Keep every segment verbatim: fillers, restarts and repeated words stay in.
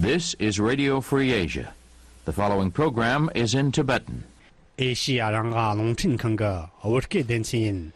This is Radio Free Asia. The following program is in Tibetan. ཨེ་ཤི་ཡ་རང་དབང་རླུང་འཕྲིན་ཁང་གི་བོད་སྐད་སྡེ་ཚན་ཡིན།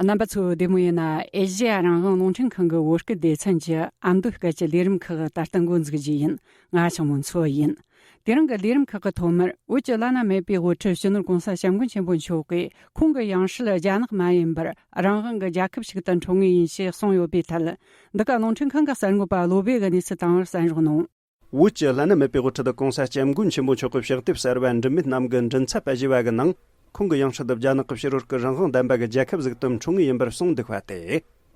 རྣམ་པ་ཚོ་བདེ་མོ་ཡིན་ན། ཨེ་ཤི་ཡ་རང་དབང་རླུང་འཕྲིན་ཁང་གི་བོད་སྐད་སྡེ་ཚན་གྱི་ཨ་མདོའི་སྐད་ཀྱི་ལས་རིམ་ཁག་ད་ལྟ་འགོ་འཛུགས་རྒྱུ་ཡིན། ང་ཆུང་མོ་མཚོ་ཡིན། དེ་རིང་གི་ལས་རིམ་ཁག་གི་ཐོག་མར། བོད་ཀྱི་བླ་ན་མེད་པའི་དབུ་ཁྲིད་སྤྱི་ནོར་༧གོང་ས་༧སྐྱབས་མགོན་ཆེན་པོ་མཆོག་གིས། ཁོང་གི་ཡང་སྲིད་རྒྱ་ནག་མ་ཡིན་པར་རང་དབང་གི་རྒྱལ་ཁབ་ཞིག་ཏུ་འཁྲུངས་ངེས་ཡིན་ཞེས་གསུངས་ཡོད་པའི་ཐད། འདི་ག་རླུང་འཕྲིན་ཁང་གི་གསར་འགོད་པ་བློ་བྷེ་གིས་གནས་ཚུལ་བཏང་བར་གསན་རོགས་གནང་། བོད་ཀྱི་བླ་ན་མེད་པའི་དབུ་ཁྲིད་༧གོང་ས་༧སྐྱབས་མགོན་ཆེན་པོ་མཆོག་གི་ཕྱག་དེབ་གསར་བ་འབྲུ་མེད་རྣམ་གྱི་མགྲིན་ཚབ་པ་ཞེས་པ་གི་ནང་། ཁོང་གི་ཡང་སྲིད་དུ་རྒྱ་ནག་གི་ཕྱི་རོལ་གྱི་རང་དབང་ལྡན་པ་གི་རྒྱལ་ཁབ་ཟིག་ཏུ་འཁྲུངས་ངེས་ཡིན་པར་གསུངས་འདུག་པ་སྟེ།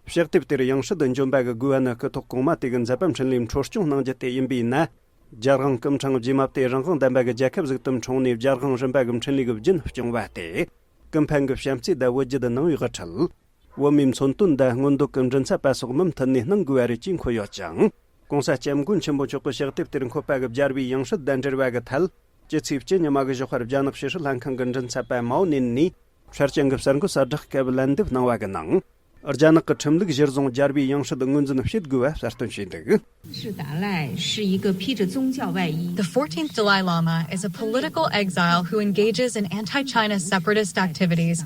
ཕྱག་དེབ་དེར་ཡང་སྲིད་དུ་འབྱོན་པ་གི་དགོས་པ་ནི་སྐུ་ཐོག་གོང་མ་དེ་གི་མཛད་པ་འཕྲིན་ལས་འཕྲོ་སྐྱོང་གནང་རྒྱུ་དེ་ཡིན་པས་ན། རྒྱལ་དབང་སྐུ་འཕྲེང་རྗེས་མ་དེ་རང་དབང་ལྡན་པ་གི་རྒྱལ་ཁབ་ཟིག་ཏུ་འཁྲུངས་ནས། རྒྱལ་དབང་རིམ་པ་གི་འཕྲིན་ལས་གི་རྒྱུན་སྐྱོང་བ་སྟེ། ཀུན་ཕན་གྱི་བྱམས་བརྩེ་དང་བུ་བརྒྱུད་གནང་བའི་དབུ་ཁྲིད། བོད་མིའི་མཚོན་དོན་དང་མངོན་འདོད་ཀྱི་མགྲིན་ཚབ་པ་སོགས་མུ་མཐུད་ནས་གནང་དགོས་པ་རེད་ཅེས་འཁོད་ཡོད་ཅིང་། ༧གོང་ས་༧སྐྱབས་མགོན་ཆེན་པོ་མཆོག་གི་ཕྱག་དེབ་དེར་འཁོད་པ་གི་རྒྱལ་བའི་ཡང་སྲིད་དང་འབྲེལ་བ་གི་ཐད། སྤྱི་ཚེས་བཅུ་ཉི་མ་གི་ཞོགས་པར་རྒྱ་ནག་ཕྱི་སྲིད་ལྷན་ཁང་གི་མགྲིན་ཚབ་པ་མའོ་ནན་ནས། ཆ་རྐྱེན་གྱི་གསར་འགོད་གསལ་བསྒྲགས་སྐབས་ལན་འདེབས་གནང་བ་གི་ནང་། རྒྱ་ནག་གི་ཁྲིམས་ལུགས་གཞིར་བཟུང་རྒྱལ་བའི་ཡང་སྲིད་ངོས་འཛིན་བྱེད་དགོས་པ་གསལ་སྟོན་བྱས་འདུག། 是达赖是一个披着宗教外衣。 The fourteenth Dalai Lama is a political exile who engages in anti-China separatist activities.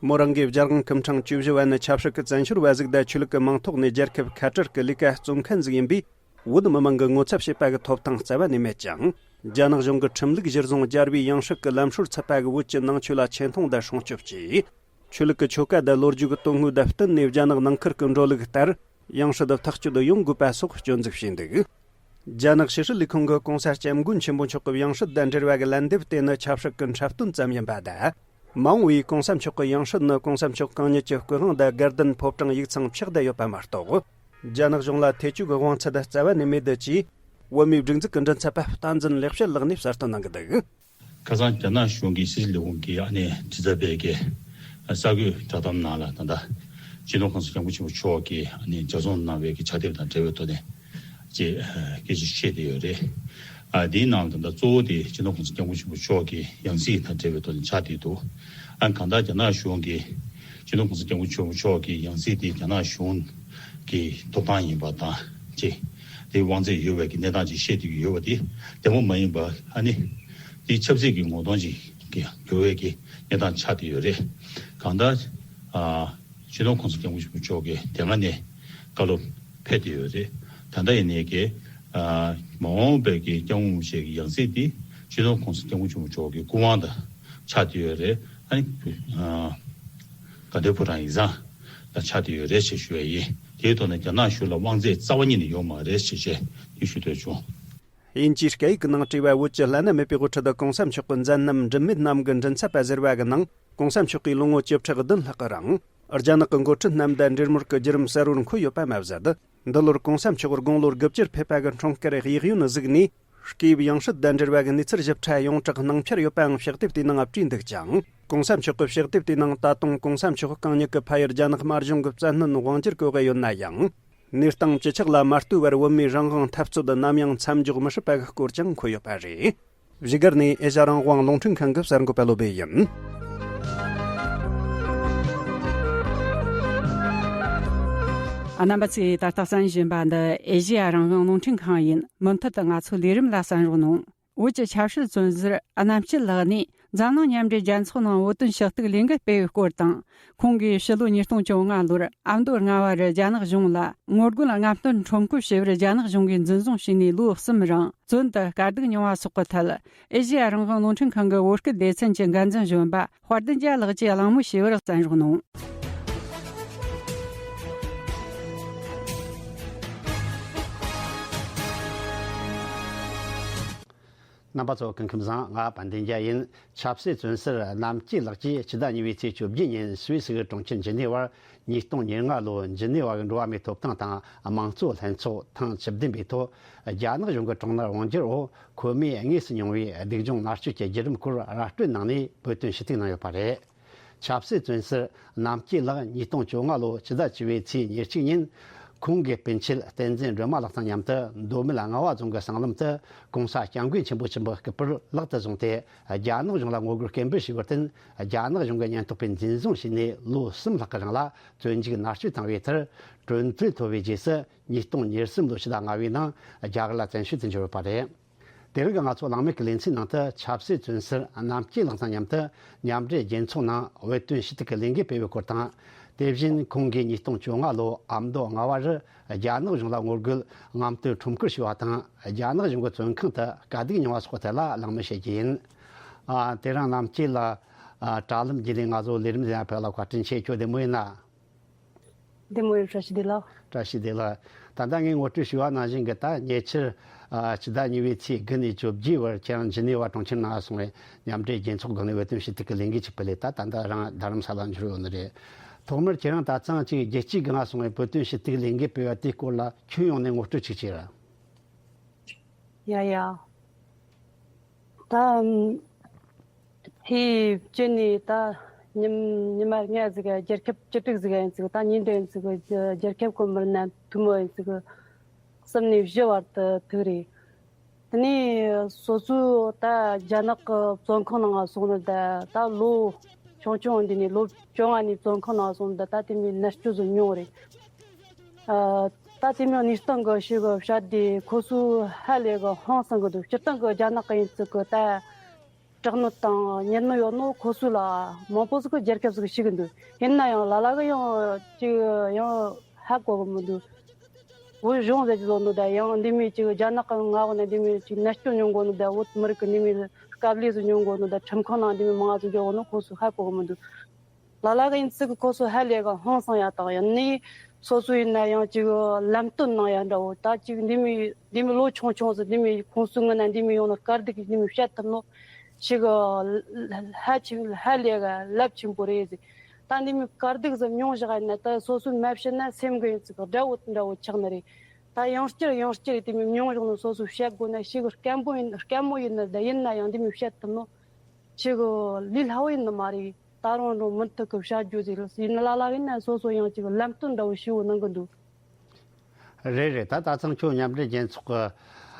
མོ་རང་གིས་རྒྱལ་དབང་སྐུ་འཕྲེང་བཅུ་བཞི་བ་ནི་ཆབ་སྲིད་ཀྱི་བཙན་བྱོལ་བ་ཟིག་དང་། ཆོས་ལུགས་ཀྱི་མིང་ཐོག་ནས་རྒྱལ་ཁབ་ཁ་བྲལ་གྱི་ལས་ཀ་རྩོམ་མཁན་ཟིག་ཡིན་པས། བོད་མི་མང་གི་ངོ་ཚབ་བྱེད་པ་གི་ཐོབ་ཐང་རྩ་བ་ནས་མེད་ཅིང་། རྒྱ་ནག་གཞུང་གི་ཁྲིམས་ལུགས་གཞིར་བཟུང་རྒྱལ་བའི་ཡང་སྲིད་ཀྱི་ལམ་སྲོལ་ཚུད་པ་གི་བོད་ཀྱི་ནང་ཆོས་ལ་ཆེ་མཐོང་དང་སྲུང་སྐྱོབ་ཀྱིས། ཆོས་ལུགས་ཀྱི་ཆོ་ག་དང་ལོ་རྒྱུས་ཀྱི་དོན་དངོས་དང་བསྟུན་ནས། རྒྱ་ནག་ནང་ཁུལ་གྱི་འགྲོ་ལུགས་ལྟར་ཡང་སྲིད་དུ་ཐག་གཅོད་ཡོང་དགོས་པ་སོགས་སྐྱོན་འཛུགས་བྱས་འདུག། རྒྱ་ནག་ཕྱི་སྲིད་ལས་ཁུངས་ཀྱིས་༧གོང་ས་༧སྐྱབས་མགོན་ཆེན་པོ་མཆོག་གི་ཡང་སྲིད་དང་འབྲེལ་བ་གི་ལན་འདེབས་དེ་ནི་ཆབ་སྲིད་ཀྱི་འཁྲབ་སྟོན་ཙམ་ཡིན་པ་དང་། མ་འོངས་པའི་༧གོང་ས་མཆོག་གི་ཡང་སྲིད་ནི་༧གོང་ས་མཆོག་གང་ཉིད་ཀྱི་སྐུ་དབང་དང་དགའ་ལྡན་ཕོ་བྲང་ཡིག་ཚང་ཕྱེ་བསྡད་ཡོད་པ་མ་གཏོགས། རྒྱ་ནག་གཞུང་ལ་ཐེ་བྱུས་ཀྱི་དབང་ཚད་རྩ་བ་ནས་མེད་ཅེས། བོད་མིའི་སྒྲིག་འཛུགས་ཀྱི་མགྲིན་ཚབ་པ་བསྟན་འཛིན་ལེགས་བཤད་ལགས་ནས་གསལ་སྟོན་གནང་གི་འདུག། ཁ་སང་རྒྱ་ནག་གཞུང་གི་ཕྱི་སྲིད་ལས་ཁུངས་ཀྱི་ཨ་ནེ་དྲི་རྩད་པས་ཀྱི་གསར་འགོད་བསྒྲགས་གཏམ་ནང་ལ། ད་ལྟ་སྤྱི་ནོར་༧གོང་ས་༧སྐྱབས་མགོན་ཆེན་པོ་མཆོག་གིས་ཨ་ནེ་ལྗགས་རྩོམ་གནང་བའི་གི་ཕྱག་དེབ་དང་འབྲེལ་བའི་ཐོག་ནས་ཅེས་སྐད་ཆ་བཤད་བསྡད་ཡོད་རེད། ཨ་དེའི་ནང་ལ་ད་ལྟ་གཙོ་བོ་དེ་སྤྱི་ནོར་༧གོང་ས་༧སྐྱབས་མགོན་ཆེན་པོ་མཆོག་གི་ཡང་སྲིད་དང་འབྲེལ་བའི་ཐོག་ནས་ཆགས་བསྡད་འདུག། ཨ་གང་ལྟར་རྒྱ་ནག་གཞུང་གིས་སྤྱི་ནོར་༧གོང་ས་༧སྐྱབས་མགོན་ཆེན་པོ་མཆོག་གི་ཡང་སྲིད་དེ་རྒྱ་ནག་གཞུང་གི་ཐོབ་ཐང་ཡིན་པ་དང་ཅེས། དེའི་དབང་ཚད་ཡོད་པའི་གི་གནས་སྟངས་ཅིག་བཤད་བསྡད་ཀྱི་ཡོད་པ་དེ་བདེ་མོ་མ་ཡིན་པ། ཨ་ནི་དེ་ཆབ་སྲིད་ཀྱི་ངོ་གདོང་ཅིག་གི་འགྱུར་བའི་གི་གནས་སྟངས་ཆགས་བསྡད་ཡོད་རེད། གང་ལྟར་ཨ་སྤྱི་ནོར་༧གོང་ས་༧སྐྱབས་མགོན་ཆེན་པོ་མཆོག་གིས་དེ་སྔ་ནས་བཀའ་སློབ་ཕེབས་བསྡད་ཡོད་རེད། ད་ལྟ་ཡིན་ནའི་གི་ཨ་མ་འོངས་པའི་གི་སྐྱབས་མགོན་རིན་པོ་ཆེ་གི་ཡང་སྲིད་དེ་སྤྱི་ནོར་༧གོང་ས་༧སྐྱབས་མགོན་ཆེན་པོ་མཆོག་གི་སྐུ་དབང་དང་ཆགས་བསྡད་ཡོད་རེད། ཨ་ནི་ཨ་དགའ་ལྡན་ཕོ་བྲང་ཡིག་ཚང་ལ་ཆགས་བསྡད་ཡོད་རེད་ཅེས་ཞུ་བ་ཡིན། དེའི་ཐོག་ནས་རྒྱ་ནག་གཞུང་ལ་དབང་ཚད་རྩ་བ་ཉིད་ནས་ཡོད་མ་རེད་ཅེས་བཤད་ཡོད་ཞུ་འདོད་བྱུང་། དབྱིན་ཇིའི་སྐད་ཡིག་གི་ནང་བྲིས་པ། བོད་ཀྱི་བླ་ན་མེད་པའི་དབུ་ཁྲིད་དུ་༧གོང་ས་མཆོག་གི་མཛད་རྣམ་འབྲུ་མེད་རྣམ་གྱི་མགྲིན་ཚབ་པ་ཟེར་བ་གི་ནང་། ༧གོང་ས་མཆོག་གིས་ལོ་ངོ་བཅུ་ཕྲག་བདུན་ལྷག་གི་རིང་རྒྱ་ནག་གི་འགོ་ཁྲིད་རྣམས་དང་འབྲེལ་མོལ་གྱི་བརྒྱུད་རིམ་གསལ་བོར་འཁོད་ཡོད་པ་མ་ཟད། འདི་ལོར་༧གོང་ས་མཆོག་དགུང་ལོ་དགུ་བཅུར་ཕེབས་པ་གི་འཁྲུངས་སྐར་གཡས་གཡོན་གཟིགས་ནས། སྐུའི་ཡང་སྲིད་དང་འབྲེལ་བ་གི་གནས་ཚུལ་ཞིབ་ཕྲ་ཡོངས་གྲགས་གནང་འཆར་ཡོད་པའང་ཕྱག་དེབ་དེའི་ནང་བྲིས་འདུག་ཅིང་། ༧གོང་ས་མཆོག་གི་ཕྱག་དེབ་དེའི་ནང་། ད་དུང་༧གོང་ས་མཆོག་གང་ཉིད་ཀྱི་ཕ་ཡུལ་རྒྱ་ནག་དམར་གཞུང་གི་བཙན་གནོན་དབང་སྒྱུར་བཀོད་ཀྱི་ཡོད་ན་ཡང་། གནས་སྟངས་ཇི་ཆགས་ལ་མ་ལྟོས་པར་བོད་མིའི་རང་དབང་འཐབ་རྩོད་ནམ་ཡང་མཚམས་འཇོག་མི་སྲིད་པ་གི་སྐོར་ཀྱང་འཁོད་ཡོད་པ་རེད། བཞུགས་སྒར་ནས་ཨེ་ཤ་ཡ་རང་དབང་རླུང་འཕྲིན་ཁང་གི་གསར་འགོད་པ་བློ་བྷེ་ཡིན། རྣམ་པ་ཚོས་ད་ལྟ་གསན་བཞིན་པ་འདི་ཨེ་ཤེ་ཡ་རང་དབང་རླུང་འཕྲིན་ཁང་ཡིན། མུ་མཐུད་དུ་ང་ཚོའི་ལས་རིམ་ལ་གསན་རོགས་གནང་། བོད་ཀྱི་ཆབ་སྲིད་བཙོན་ཟུར་རྣམ་དཀྱིལ་ལགས་ནས་འཛམ་གླིང་མཉམ་འབྲེལ་རྒྱལ་ཚོགས་ནང་བོད་དོན་ཞུ་གཏུག་ལས་འགུལ་སྤེལ་བའི་སྐོར་དང་། ཁོང་གིས་ཕྱི་ལོ་ཉིས་སྟོང་བཅོ་ལྔ་ལོར་ཨ་མདོ་རྔ་བ་རུ་རྒྱ་ནག་གཞུང་ལ་ངོ་རྒོལ་རྔམ་སྟོན་ཁྲོམ་སྐོར་བྱས་པར་རྒྱ་ནག་གཞུང་གིས་འཛིན་བཟུང་བྱས་ནས་ལོ་གསུམ་རིང་བཙོན་དུ་དཀའ་སྡུག་མྱོང་བ་སོགས་ཀྱི་ཐད། ཨེ་ཤེ་ཡ་རང་དབང་རླུང་འཕྲིན་ཁང་གི་བོད་སྐད་སྡེ་ཚན་གྱི་འགན་འཛིན་གཞོན་པ་དཔལ་ལྡན་རྒྱལ་ལགས་ཀྱིས་གླེང་མོལ་བྱས་པར་གསན་རོགས་གནང་། རྣམ་པ་ཚོ་སྐུ་ཁམས་བཟང་། ང་དཔལ་ལྡན་རྒྱལ་ཡིན། ཆབ་སྲིད་བཙོན་ཟུར་རྣམ་དཀྱིལ་ལགས་ཀྱིས་ཕྱི་ཟླ་གཉིས་པའི་ཚེས་བཅོ་བརྒྱད་ཉིན་སུད་སི་གི་གྲོང་ཁྱེར་ཇི་ནི་ཝར་ཉིས་སྟོང་ཉེར་ལྔ་ལོ་ཇི་ནི་ཝ་གི་འགྲོ་བ་མིའི་ཐོབ་ཐང་དང་དམངས་གཙོ་ལྷན་ཚོགས་ཐེངས་བཅུ་བདུན་པའི་ཐོག་རྒྱ་ནག་གཞུང་གི་དྲག་གནོན་དབང་སྒྱུར་འོག་ཁོ་མོས་དངོས་སུ་མྱོང་བའི་སྡུག་སྦྱོང་མནར་གཅོད་ཀྱི་བརྒྱུད་རིམ་སྐོར་ར་སྤྲོད་གནང་ནས་བོད་དོན་ཞུ་གཏུག་གནང་ཡོད་པ་རེད། ཆབ་སྲིད་བཙོན་ཟུར་རྣམ་དཀྱིལ་ལགས་ཉིས་སྟོང་བཅོ་ལྔ་ལོ་ཕྱི་ཟླ་བཅུ་པའི་ཚེས་ཉེར་གཅིག་ཉིན་ ཁོང་གི་སྤུན་མཆེད་བསྟན་འཛིན་སྒྲོལ་མ་ལགས་དང་མཉམ་དུ་མདོ་སྨད་རྔ་བ་རྫོང་གི་སྲང་ལམ་དུ་གོང་ས་སྐྱབས་མགོན་ཆེན་པོ་མཆིམས་ཕུའི་སྐུ་པར་ལག་ཏུ་བཟུང་སྟེ། རྒྱ་ནག་གཞུང་ལ་ངོ་རྒོལ་སྐད་འབོད་ཞུས་པར་བརྟེན། རྒྱ་ནག་གཞུང་གི་ཉེན་རྟོག་པས་འཛིན་བཟུང་བྱས་ནས་ལོ་གསུམ་ལྷག་གི་རིང་ལ་བཙོན་འཇུག་མནར་གཅོད་བཏང་བའི་མཐར། གྲོས་མཐུན་ཐོབ་པའི་རྗེས་སུ་ཉིས་སྟོང་ཉེར་གསུམ་ལོའི་ཕྱི་ཟླ་ལྔ་བའི་ནང་རྒྱ་གར་ལ་བཙན་བྱོལ་དུ་འབྱོར་ཡོད་པ་རེད། དེ་རིང་གི་ང་ཚོ་གླེང་མོལ་གྱི་ལེ་ཚན་ནང་དུ་ཆབ་སྲིད་བཙོན་ཟུར་རྣམ་རྒྱལ་ལགས་དང་མཉམ་དུ་མཉམ་འབྲེལ་རྒྱལ་ཚོགས་ནང་བོད་དོན་ཞུ་གཏུག་གི་ལས་འགུལ་སྤེལ་བའི་སྐོར་དང་། དེ་བཞིན་ཁོང་གིས་ཉིས་སྟོང་བཅོ་ལྔ་ལོ་ཨ་མདོ་རྔ་བ་རུ་རྒྱ་ནག་གཞུང་ལ་ངོ་རྒོལ་རྔམ་སྟོན་ཁྲོམ་སྐོར་ཞུས་པ་དང་། རྒྱ་ནག་གཞུང་གི་བཙོན་ཁང་དུ་དཀའ་སྡུག་མྱོང་བ་སོགས་ཐད་ལ་གླེང་མོལ་བྱེད་རྒྱུ་ཡིན། ཨ། དེ་རིང་རྣམ་རྒྱལ་ལགས། ཨ། དྲ་ལམ་བརྒྱུད་ནས་ང་ཚོ་ལས་རིམ་འདི་ཡང་ཕེབས་ལ་བཀའ་དྲིན་ཆེ། ཁྱོད་བདེ་མོ་ཡིན་ན། བདེ་མོ་ཡིན། བཀྲ་ཤིས་བདེ་ལེགས། བཀྲ་ཤིས་བདེ་ལེགས། ད་ལྟ་ངས་ངོ་སྤྲོད་ཞུས་པ་ནང་བཞིན་གྱི། ད་ཉེ་ཆར། ཨ། སྤྱི་ཟླ་གཉིས་པའི་ཚེས་དགུ་ནས་བཅོ་བརྒྱད་བར་ཁྱེད་རང་ཇི་ནི་ཝ་གྲོང་ཁྱེར་ནང་སོང་བའི་མཉམ་འབྲེལ་རྒྱལ་ཚོགས་སྒང་ནས་བོད་དོན་ཞུ་གཏུག་གི་ལས་འགུལ་ཅིག་སྤེལ་ལས། ད་ད་ལྟ་རང་རྡ་རམ་ས་ལ་འབྱོར་ཡོད་ནི་རེད། ཐོག་མར་ཁྱེད་རང་ད་ཐེངས་ཅིག་རྒྱལ་སྤྱིའི་སྒང་སོང་བའི་བོད་དོན་ཞུ་གཏུག་ལས་འགུལ་སྤེལ་བ་དེའི་སྐོར་ལ་ཁྱོན་ཡོངས་ནས་ངོ་སྤྲོད་ཅིག་བྱེད་ར། ཡ་ཡ། ད་ཨམ། ཚེས་བཅུ་ནས་ད་ཉིན་ཉི་མ་ལྔ་ཟིག་ག་རྒྱལ་ཁབ་བཅུ་དྲུག་ཟིག་ག་ཡིན་ཟིག་ད་ཉིན་དེ་ཡིན་ཟིག་རྒྱལ་ཁབ་ཀྱི་མི་སྣ་འཐུས་མི་ཡིན་ཟིག་གསུམ་ནས་བཞི་བར་དུ་ཐུག་རེད། དེ་ནས་སོ་སོ་ད་རྒྱ་ནག་གི་བཙོན་ཁང་ནང་སོང་ནི་ད་ད་ལོ་ཆུང་ཆུང་འདི་ནས་ལོ་བཅོ་ལྔ་ནས་བཙོན་ཁང་ནང་སོང་ནི་ད་ད་དེ་མོའི་མནར་གཅོད་ཟིག་མྱོང་རེད། ཨ། ད་དེ་མོའི་གནས་སྟངས་གི་ཞིག་གི་བཤད་དེ་ཁོ་ཚོ་ཧ་ལས་གི་ཧང་སང་གི་འདུག་སྤྱིར་བཏང་གི་རྒྱ་ནག་གི་ཡིན་ཚུལ་གི་ད་དྲག་གནོན་དང་ཉེས་གནོན་ཡོད་ནོ་ཁོ་ཚོ་ལ་མང་པོ་ཟིག་གི་རྒྱལ་ཁབ་ཟིག་ཞུགས་གི་འདུག་ཡིན་ན་ཡང་ལ་ལ་གི་ཡང་ཅིག་ཡང་ཧ་གོ་གི་མི་འདུག་བོད་གཞུང་ཟེར་གི་ལོ་ནོ་ད་ཡང་འདི་མོའི་ཅིག་རྒྱ་ནག་གི་མངའ་འོག་ན་འདི་མོའི་ཅིག་མནར་གཅོད་མྱོང་གོ་ནོ་ད། བོད་མི་རིགས་གི་འདི་མོའི་དཀའ་ལས་ཟིག་མྱོང་གོ་ནོ་ད། ཁྲིམས་ཁང་ནང་འདི་མོའི་མང་ང་ཟིག་འགྱོ་གོ་ནོ་ཁོ་ཚོ་ཧ་གོ་གི་མི་འདུག་ལ་ལ་གི་ཡིན་ཚུལ་གི་ཁོ་ཚོ་ཧ་ལས་གི་ཧང་སང་ཡ་དང་། ཡང་ནི་སོ་སོ་ཡིན་ན་ཡང་ཅིག་ལམ་སྟོན་གནང་ཡ་འདྲ་བོ། ད་ཅིག་འདི་མོའི་འདི་མོའི་ལོ་ཆུང་ཆུང་ཟིག་འདི་མོའི་ཁོང་ཚོའི་ངོས་ན་འདི་མོའི་ཡོང་ན་དཀའ་སྡུག་གི་འདི་མོའི་བཤད་ཐུབ་ནོ་ཞིག་ཧ་ཆེ་ཧ་ལས་གི་རླབས་ཆེན་པོ་རེད་ཟིག་ད་འདི་མོའི་དཀའ་སྡུག་ཟིག་མྱོང་བཞག་ཡིན་ན་ད་སོ་སོའི་མ་བཤད་ན་སེམས་གི་ཡིན་ཚུལ་གི་དགྲ་བོ་འདྲ་བོ་ཆགས་ནི་རེད། ད་ཡང་བསྐྱར་ཡང་བསྐྱར་དེ་མོའི་མྱོང་བཞག་ནོ་སོ་སོས་བཤད་དགོས་ན་ཞིག་དཀོན་པོ་ཡིན་དཀོན་མོ་ཡིན་ནི་ད། ཡིན་ན་ཡང་འདི་མོའི་བཤད་ཐུབ་ནོ་ཞིག་ལས་སླ་བོ་ཡིན་ནི་མ་རེད། ད་རུང་རུང་མུ་མཐུད་གི་བྱ་རྒྱུ་ཟིག་ཡིན་ལ་ལ་ཡིན་ན་སོ་སོ་ཡང་ཅིག་ལམ་སྟོན་འདྲ་བོ་ཞུ་གནང་གི་འདུག་རེད་རེད། ད་ད་ཐེངས་ཁྱོད་མཉམ་འབྲེལ་རྒྱལ་ཚོགས་ཀྱི་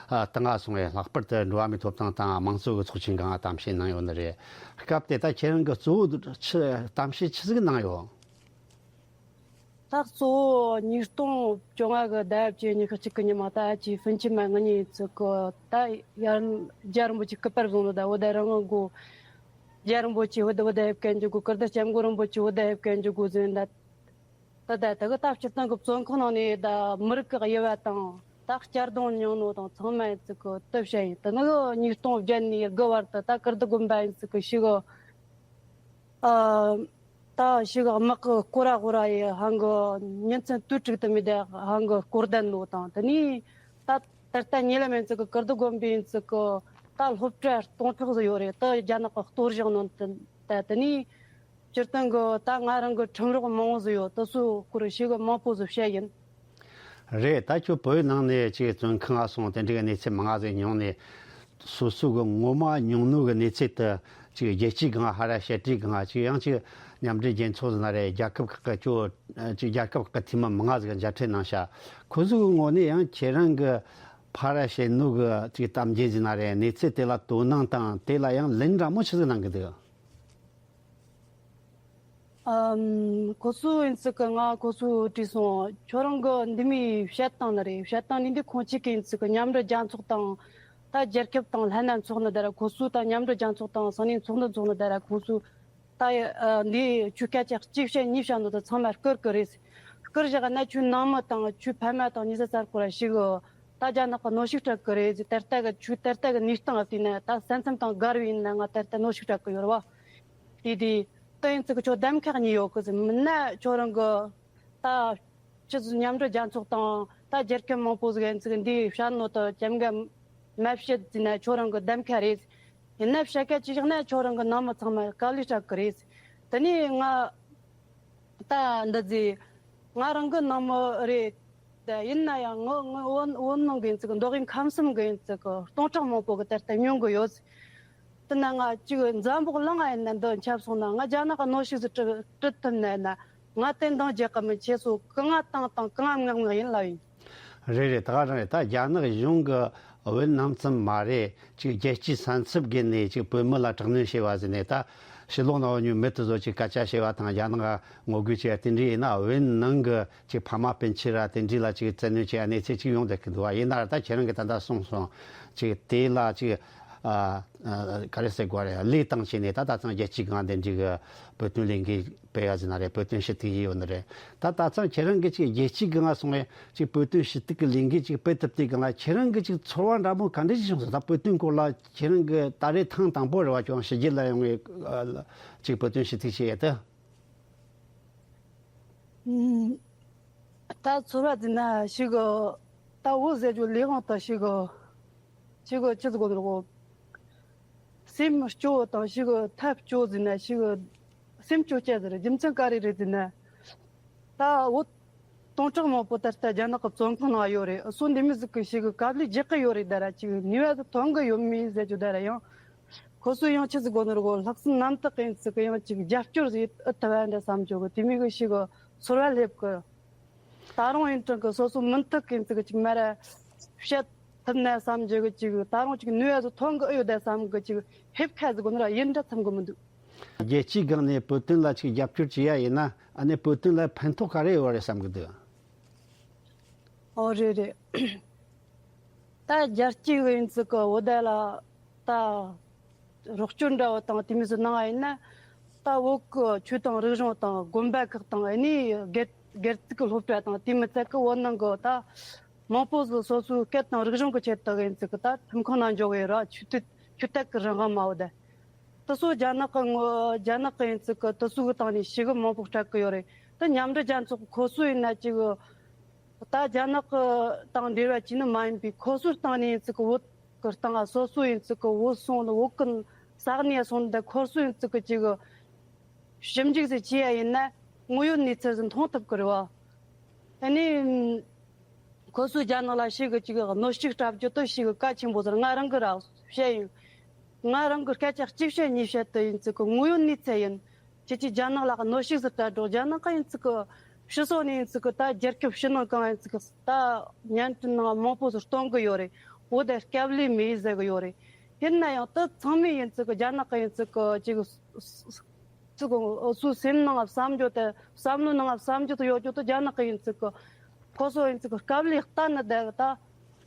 ཨ་སྟེང་ང་སོང་བས་ལྷག་པར་དུ་འགྲོ་བ་མིའི་ཐོབ་ཐང་དང་དམངས་གཙོ་གི་ཚོགས་ཆེན་སྒང་གཏམ་བཤད་གནང་ཡོད་ནི་རེད། སྐབས་དེ་ད་ཁྱེད་རང་གི་གཙོ་བོ་ཆི་གཏམ་བཤད་ཆི་ཟིག་གནང་ཡོད། ད་གཙོ་བོ་ཉིས་སྟོང་བཅོ་ལྔ་གི་ཟླ་བཅུ་གཉིས་གི་གཅིག་གི་ཉི་མ་ད་ཅིག་ཧྥུན་ཆི་མ་ང་གཉིས་ཚོ་གི་ད་ཡར་རྒྱལ་བ་རིན་པོ་ཆེ་སྐུ་པར་བཟུང་ནི་ད། འོ་ད་རང་གི་རྒྱལ་བ་རིན་པོ་ཆེ་འོ་ད་འོ་ད་ཕེབས་མཁན་ཅིག་གོ། ཀིརྟི་སྐྱབས་མགོན་རིན་པོ་ཆེ་འོ་ད་ཕེབས་མཁན་ཅིག་གོ་ཟེར་ད། ད་ད་ད་གི་ད་སྤྱིར་བཏང་གི་བཙོན་ཁང་ནང་ནས་ད་མི་རིགས་ཀྱི་དབྱེ་བ་དང་ད་གཅར་རྡུང་མྱོང་ནོ་དང་ཚང་མ་ཡིན་ཚུལ་གི་དེ་བཤད་ཡིན། དེ་ནི་གི་ཉིས་སྟོང་བརྒྱད་ནས་དགུ་བར་དུ་ད་ཀིརྟི་དགོན་པ་ཡིན་ཚུལ་གི་ཞིག་གི་ཨ་ད་ཞིག་གི་དམག་གི་སྐོར་ར་སྐོར་ར་ཡི་ཧང་གི་ཉིན་མཚན་དུས་དྲུག་ཏུ་མི་བསྡད་ཧང་གི་སྐོར་ལྡན་ནོ་དང་། དེ་ནས་ད་ད་ལྟ་ཉེ་ལམ་ཡིན་ཚུལ་གི་ཀིརྟི་དགོན་པ་ཡིན་ཚུལ་གི་ད་སློབ་གྲྭ་སྟོང་ཕྲག་ཟིག་ཡོད་རེད། ད་རྒྱ་ནག་གི་གཏོར་བཞག་ནོ་དེ་ད་དེ་ནས། སྤྱིར་བཏང་གི་ད་ང་རང་གི་ཁྲིམས་རོགས་མང་བོ་ཟིག་ཡོད། དེ་ཚོའི་སྐོར་ཞིག་གི་མང་པོ་ཟིག་བཤད་ཡིན། རེད། ད་ཁྱོད་བོད་ནང་ནས་ཅིག་བཙོན་ཁང་ང་སོང་དེ་འདྲའི་གནས་ཚུལ་མང་ང་ཟིག་མྱོང་ནས། སོ་སོ་གི་ངོ་མ་མྱོང་ནོ་གི་གནས་ཚུལ་དེ་ཅིག་རྒྱལ་སྤྱིའི་སྒང་ཧར་ར་བཤད་རྒྱུའི་སྒང་། ཅིག་ཡང་ཅིག་མཉམ་འབྲེལ་རྒྱལ་ཚོགས་ཟེར་ན་རེད། རྒྱལ་ཁབ་ཁག་གི་ཅོ་ཅིག་རྒྱལ་ཁབ་ཁག་གི་འཐུས་མི་མང་ང་ཟིག་གིས་མཇལ་འཕྲད་གནང་ཤག་ཁོ་ཚོ་གི་ངོས་ནས་ཡང་ཁྱེད་རང་གི་ཕར་ར་བཤད་ནོ་གི་ཅིག་གཏམ་རྒྱུད་ཟེར་ན་རེད། གནས་ཚུལ་དེ་ལ་དོ་སྣང་དང་དེ་ལ་ཡང་ལན་འདྲ་མོ་ཆི་ཟིག་གནང་གི་འདུག་ཨམ། ཁོ་ཚོ་ཡིན་ཚུལ་གི་ང་ཁོ་ཚོ་དྲིས་སོང་། ཁྱོད་རང་གི་འདི་མོའི་བཤད་སྟངས་ནི་རེད། བཤད་སྟངས་འདི་འདི་ཁོང་གཅིག་གི་ཡིན་ཚུལ་གི། མཉམ་འབྲེལ་རྒྱལ་ཚོགས་དང་ད་རྒྱལ་ཁབ་དང་ལྷན་ན་འཚོགས་ནི་ད་ར་ཁོ་ཚོ། ད་མཉམ་འབྲེལ་རྒྱལ་ཚོགས་དང་སང་ཉིན་ཚོགས་འདུ་འཚོགས་ནི་ད་ར་ཁོ་ཚོ། ད་ཨ་འདི་ཁྱོད་སྐད་ཆ་གཅིག་བཤད་གཉིས་བཤད་ནོ་ད་ཚང་མ་བསྐུར་གི་རེད། བསྐུར་བཞག་ན་ཁྱོད་ནང་མི་དང་ཁྱོད་ཕ་མ་དང་ཉེ་ས་ཚར་སྐོར་ར་ཞིག་གི་ད་རྒྱ་ནག་གི་གནོན་ཤུགས་སྤྲད་གི་རེད། ད་ལྟ་གི་ཁྱོད་ད་ལྟ་གི་གནས་སྟངས་བལྟས་ན་ད་ས་མཚམས་དང་སྒར་བའི་ཡིན་ན་ང་ད་ལྟ་གནོན་ཤུགས་སྤྲད་གི་ཡོད་ར་བ། དེ་དེ་ད་ཡིན་ཚུལ་གི་ཁྱོད་གདམ་ཁ་གཉིས་ཡོད་གི་ཟེར། མིན་ན་ཁྱོད་རང་གི་ད་སྤྱི་ཚོགས་མཉམ་འབྲེལ་རྒྱལ་ཚོགས་དང་ད་རྒྱལ་ཁབ་མང་པོ་ཟིག་ཡིན་ཚུལ་འདི་བཤད་ནོ་ད་ཅམ་ག་མ་བཤད་ཟེར་ན་ཁྱོད་རང་གི་གདམ་ཁ་རེད། ཡིན་ན་བཤད་ཁ་ཅིག་བཞག་ན་ཁྱོད་རང་གི་ནང་མི་ཚང་མ་དཀའ་ལས་སྤྲད་གི་རེད། དེ་ནས་ང་ད་འདི་ཟེར། ང་རང་གི་ནང་མི་རེད། ད་ཡིན་ན་ཡང་ངོ་ངོ་བོད་བོད་ནང་གི་ཡིན་ཚུལ་གི་མདོ་དབུས་ཁམས་གསུམ་གི་ཡིན་ཚུལ་གི་སྟོང་ཕྲག་མང་པོ་གི་ད་ལྟ་མྱོང་གི་ཡོད། དེ་ན་ང་ཅིག་འཛམ་བུ་གླིང་ང་ཡིན་ན་འདི་ཁྱབ་སོང་ན་ང་རྒྱ་ནག་གི་གནོན་ཤུགས་ཟིག་སྤྲད་སྤྲད་ཐུབ་ན་ཡིན་ན། ང་བསྟན་དང་རྒྱལ་ཁབ་མི་ཆེ་སོ་གང་ང་བཏང་བཏང་གང་ང་མངགས་མངགས་ཡིན་ལབ་ཡིན། རེད་རེད། ད་ག་རང་རེད། ད་རྒྱ་ནག་གཞུང་གི་བོད་ནང་ཙམ་མ་རེད། ཅིག་རྒྱལ་སྤྱིའི་ས་མཚམས་བརྒལ་ནས་ཅིག་བོད་མི་ལ་དྲག་གནོན་བྱས་པ་ཟེར་ནས། ད་ཕྱི་ལོགས་ནང་ཡོད་མི་དེ་ཚོ་ཅིག་སྐད་ཆ་བཤད་པ་དང་། རྒྱ་ནག་ངོ་རྒོལ་བྱས་པ་དེ་འདྲ་ཡིན་ན། བོད་ནང་གི་ཅིག་ཕ་མ་སྤུན་མཆེད་ར་དེ་འདྲ་ལ་ཅིག་བཙན་གནོན་བྱས་པ་གནས་ཚུལ་ཅིག་ཡོང་བསྡད་ཀྱི་འདུག་བ། ཡིན་ན་ར་ད་ཁྱེད་རང་གིས་ད་ལྟ་གསུངས་སོང་། ཅིག་དེ་ལ་ཅིག་ཨ་ཨ་ག་རེ་ཟེར་དགོས་རེད། ལས་བཏང་བྱས་ནས་ད་ད་ཐེངས་རྒྱལ་སྤྱིའི་སྒང་དེ་འདྲའི་གི་བོད་དོན་ལས་འགུལ་སྤེལ་ཡ་ཟེར་ན་རེད། བོད་དོན་ཞུ་གཏུག་བྱས་ཡོད་ནི་རེད། ད་ད་ཐེངས་ཁྱེད་རང་གིས་ཅིག་རྒྱལ་སྤྱིའི་སྒང་སོང་བས་ཅིག་བོད་དོན་ཞུ་གཏུག་གི་ལས་འགུལ་ཅིག་སྤེལ་ཐུབ་དུས་སྒང་ལ། ཁྱེད་རང་གི་ཅིག་ཚོར་བ་འདྲ་མོ་ག་འདྲ་ཞིག་བྱུང་སོང་། ད་བོད་དོན་སྐོར་ལ་ཁྱེད་རང་གི་ད་རེས་ཐེངས་དང་པོ་རེད་བ། ཁྱོད་ཕྱི་རྒྱལ་ལ་ཡོང་བའི་ཨ་ཅིག་བོད་དོན་ཞུ་གཏུག་བྱེད་ཡས་དེ། ཨུམ། ད་ཚོར་བ་ཟེར་ན་ཞིག་ད་འུ་ཟེར་རྒྱུ་ལས་དབང་དང་ཞིག་ཞིག་ཅི་ཟེར་དགོས་རེད་གོ། སེམས་སྐྱོ་དང་ཞིག་ཐབས་སྐྱོ་ཟེར་ན་ཞིག་སེམས་སྐྱོ་སྐྱ་ཟེར། རྒྱུ་མཚན་ག་རེ་རེད་ཟེར་ན། ད་འུ་སྟོང་ཕྲག་མང་པོ་ད་ལྟ་རྒྱ་ནག་གི་བཙོན་ཁང་ནང་ཡོད་རེད། སོ་འདི་མི་ཟིག་གི་ཞིག་དཀའ་ལས་རྒྱག་གི་ཡོད་རེད། ད་ར་ཅིག་ནུས་པ་ཟིག་ཐོན་གི་ཡོད་མེད་ཟེར་རྒྱུ། ད་ར་ཡང་ཁོ་ཚོ་ཡང་ཆི་ཟིག་དགོས་ནོ་རེད་གོ། ལྷག་བསམ་རྣམ་དག་གི་ཡིན་ཚིག་གི་ཡང་ཅིག་རྒྱབ་སྐྱོར་ཟིག་ཨེ་ཐུབ་ཨེ་འདྲ་བསམ་རྒྱུ་གི་དེ་མོ་གི་ཞིག་གི་ཚོར་བ་སླེབས་གི། ད་རུང་ཡིན་གྲང་གི་སོ་སོ་མུ་མཐུད་གི་ཡིན་ཚིག་གི་ཅིག་མ་ར་བཤད་ཐུབ་ན་བསམ་རྒྱུ་གི་ཅིག་ད་རུང་ཅིག་ནུས་པ་ཟིག་ཐོན་གི་ཨེ་ཡོད་ད་བསམ་གི་ཅིག་ཕེབས་ཁ་ཟིག་དགོས་ནོ་ར་ཡིན་འདྲ་བསམ་གི་མི་འདུག་རྒྱལ་སྤྱིའི་སྒང་ནས་བོད་དོན་ལ་ཅིག་རྒྱབ་སྐྱོར་བྱེད་ཡ་ཡིན་ན། ཨ་ནི་བོད་དོན་ལ་ཕན་ཐོགས་ག་རེ་ཡོད་རེད་བསམ་གི་འདུག་ཨོ་རེད་རེད། ད་རྒྱལ་སྤྱི་གི་ཡིན་ཚིག་གི་འུ་ད་ལ་ད་རོགས་སྐྱོར་འདྲ་བོ་དང་དེ་མོ་ཟིག་གནང་བ་ཡིན་ན། ད་བོད་གི་ཆོས་དང་རིག་གཞུང་དང་དགོན་པ་ཁག་དང་ཨ་ནི་སྒེར་སྒེར་ཚུགས་གི་སློབ་གྲྭ་དང་དེ་མོ་ཚད་གི་བོད་ནང་གི་ད་མང་པོ་ཟིག་སོ་སོའི་སྐད་དང་རིག་གཞུང་གི་ཆེད་དུ་ཡིན་ཚིག་གི་ད་ཁྲིམས་ཁང་ནང་འཇོག་གི་ཡོད་ར། ཆོས་དད་ཆོས་དད་གི་རང་དབང་མ་འུ་ད། དེ་ཚོ་རྒྱ་ནག་གི་ངོ་རྒྱ་ནག་གི་ཡིན་ཚིག་གི་དེ་ཚོ་གི་སྟེང་ནས་ཞེ་གི་མང་པོ་སྤྲད་གི་ཡོད་རེད། དེ་མཉམ་འབྲེལ་རྒྱལ་ཚོགས་ཀྱི་ཁོ་ཚོ་ཡིན་ན་ཅིག་ད་རྒྱ་ནག་གི་དང་འབྲེལ་བ་བྱས་ནི་མ་ཡིན་པའི་ཁོ་ཚོའི་སྟེང་ནས་ཡིན་ཚིག་གི་བོད་གི་སྟེང་སོ་སོ་ཡིན་ཚིག་གི་བོད་སོང་ནི་བོད་གི་ས་གནས་སོང་ནི་ད་ཁོ་ཚོ་ཡིན་ཚིག་གི་ཅིག་ཞིབ་འཇུག་ཟིག་བྱས་ཡ་ཡིན་ན་དངོས་ཡོད་གནས་ཚུལ་ཟིག་མཐོང་ཐུབ་གི་རེད་བ། ཨ་ནི། ཁོ་ཚོས་རྒྱ་ནག་ལ་ཞེ་གི་ཅིག་གནོན་ཤུགས་སྤྲད་རྒྱུ་དེ་ཞེ་གི་གལ་ཆེན་པོ་ཟེར། ང་རང་གི་ར་བཤད་ཡིན། ང་རང་གི་སྐད་ཆ་གཅིག་བཤད་གཉིས་བཤད་དེ་ཡིན་ཚིག་གི་དངོས་ཡོད་གནས་ཚུལ་ཡིན། ཁྱེད་ཀྱིས་རྒྱ་ནག་ལ་གནོན་ཤུགས་ཟིག་སྤྲད་རོགས། རྒྱ་ནག་གི་ཡིན་ཚིག་གི་ཕྱི་སོ་ནས་ཡིན་ཚིག་གི་ད་རྒྱལ་ཁབ་ཕྱི་ནང་གང་ཡིན་ཚིག་གི་ད་བརྙན་འཕྲིན་ནང་མང་པོ་ཟིག་སྟོན་གི་ཡོད་རེད། འོ་དེ་སྐབས་ལས་མེད་ཟེར་གི་ཡོད་རེད། ཡིན་ན་ཡང་དེ་ཚང་མས་ཡིན་ཚིག་གི་རྒྱ་ནག་གི་ཡིན་ཚིག་གི་ཅིག་ཚིག་གི་སུ་སེམས་ནང་བསམ་རྒྱུ་དེ་བསམ་བློའི་ནང་བསམ་རྒྱུ་དེ་ཡོད་རྒྱུ་དེ་རྒྱ་ནག་གི་ཡིན་ཚིག་གི་ཁོ་ཚོ་ཡིན་ཚིག་གི་དཀའ་ལས་གཏན་ནས་བསྡད་གི་ད་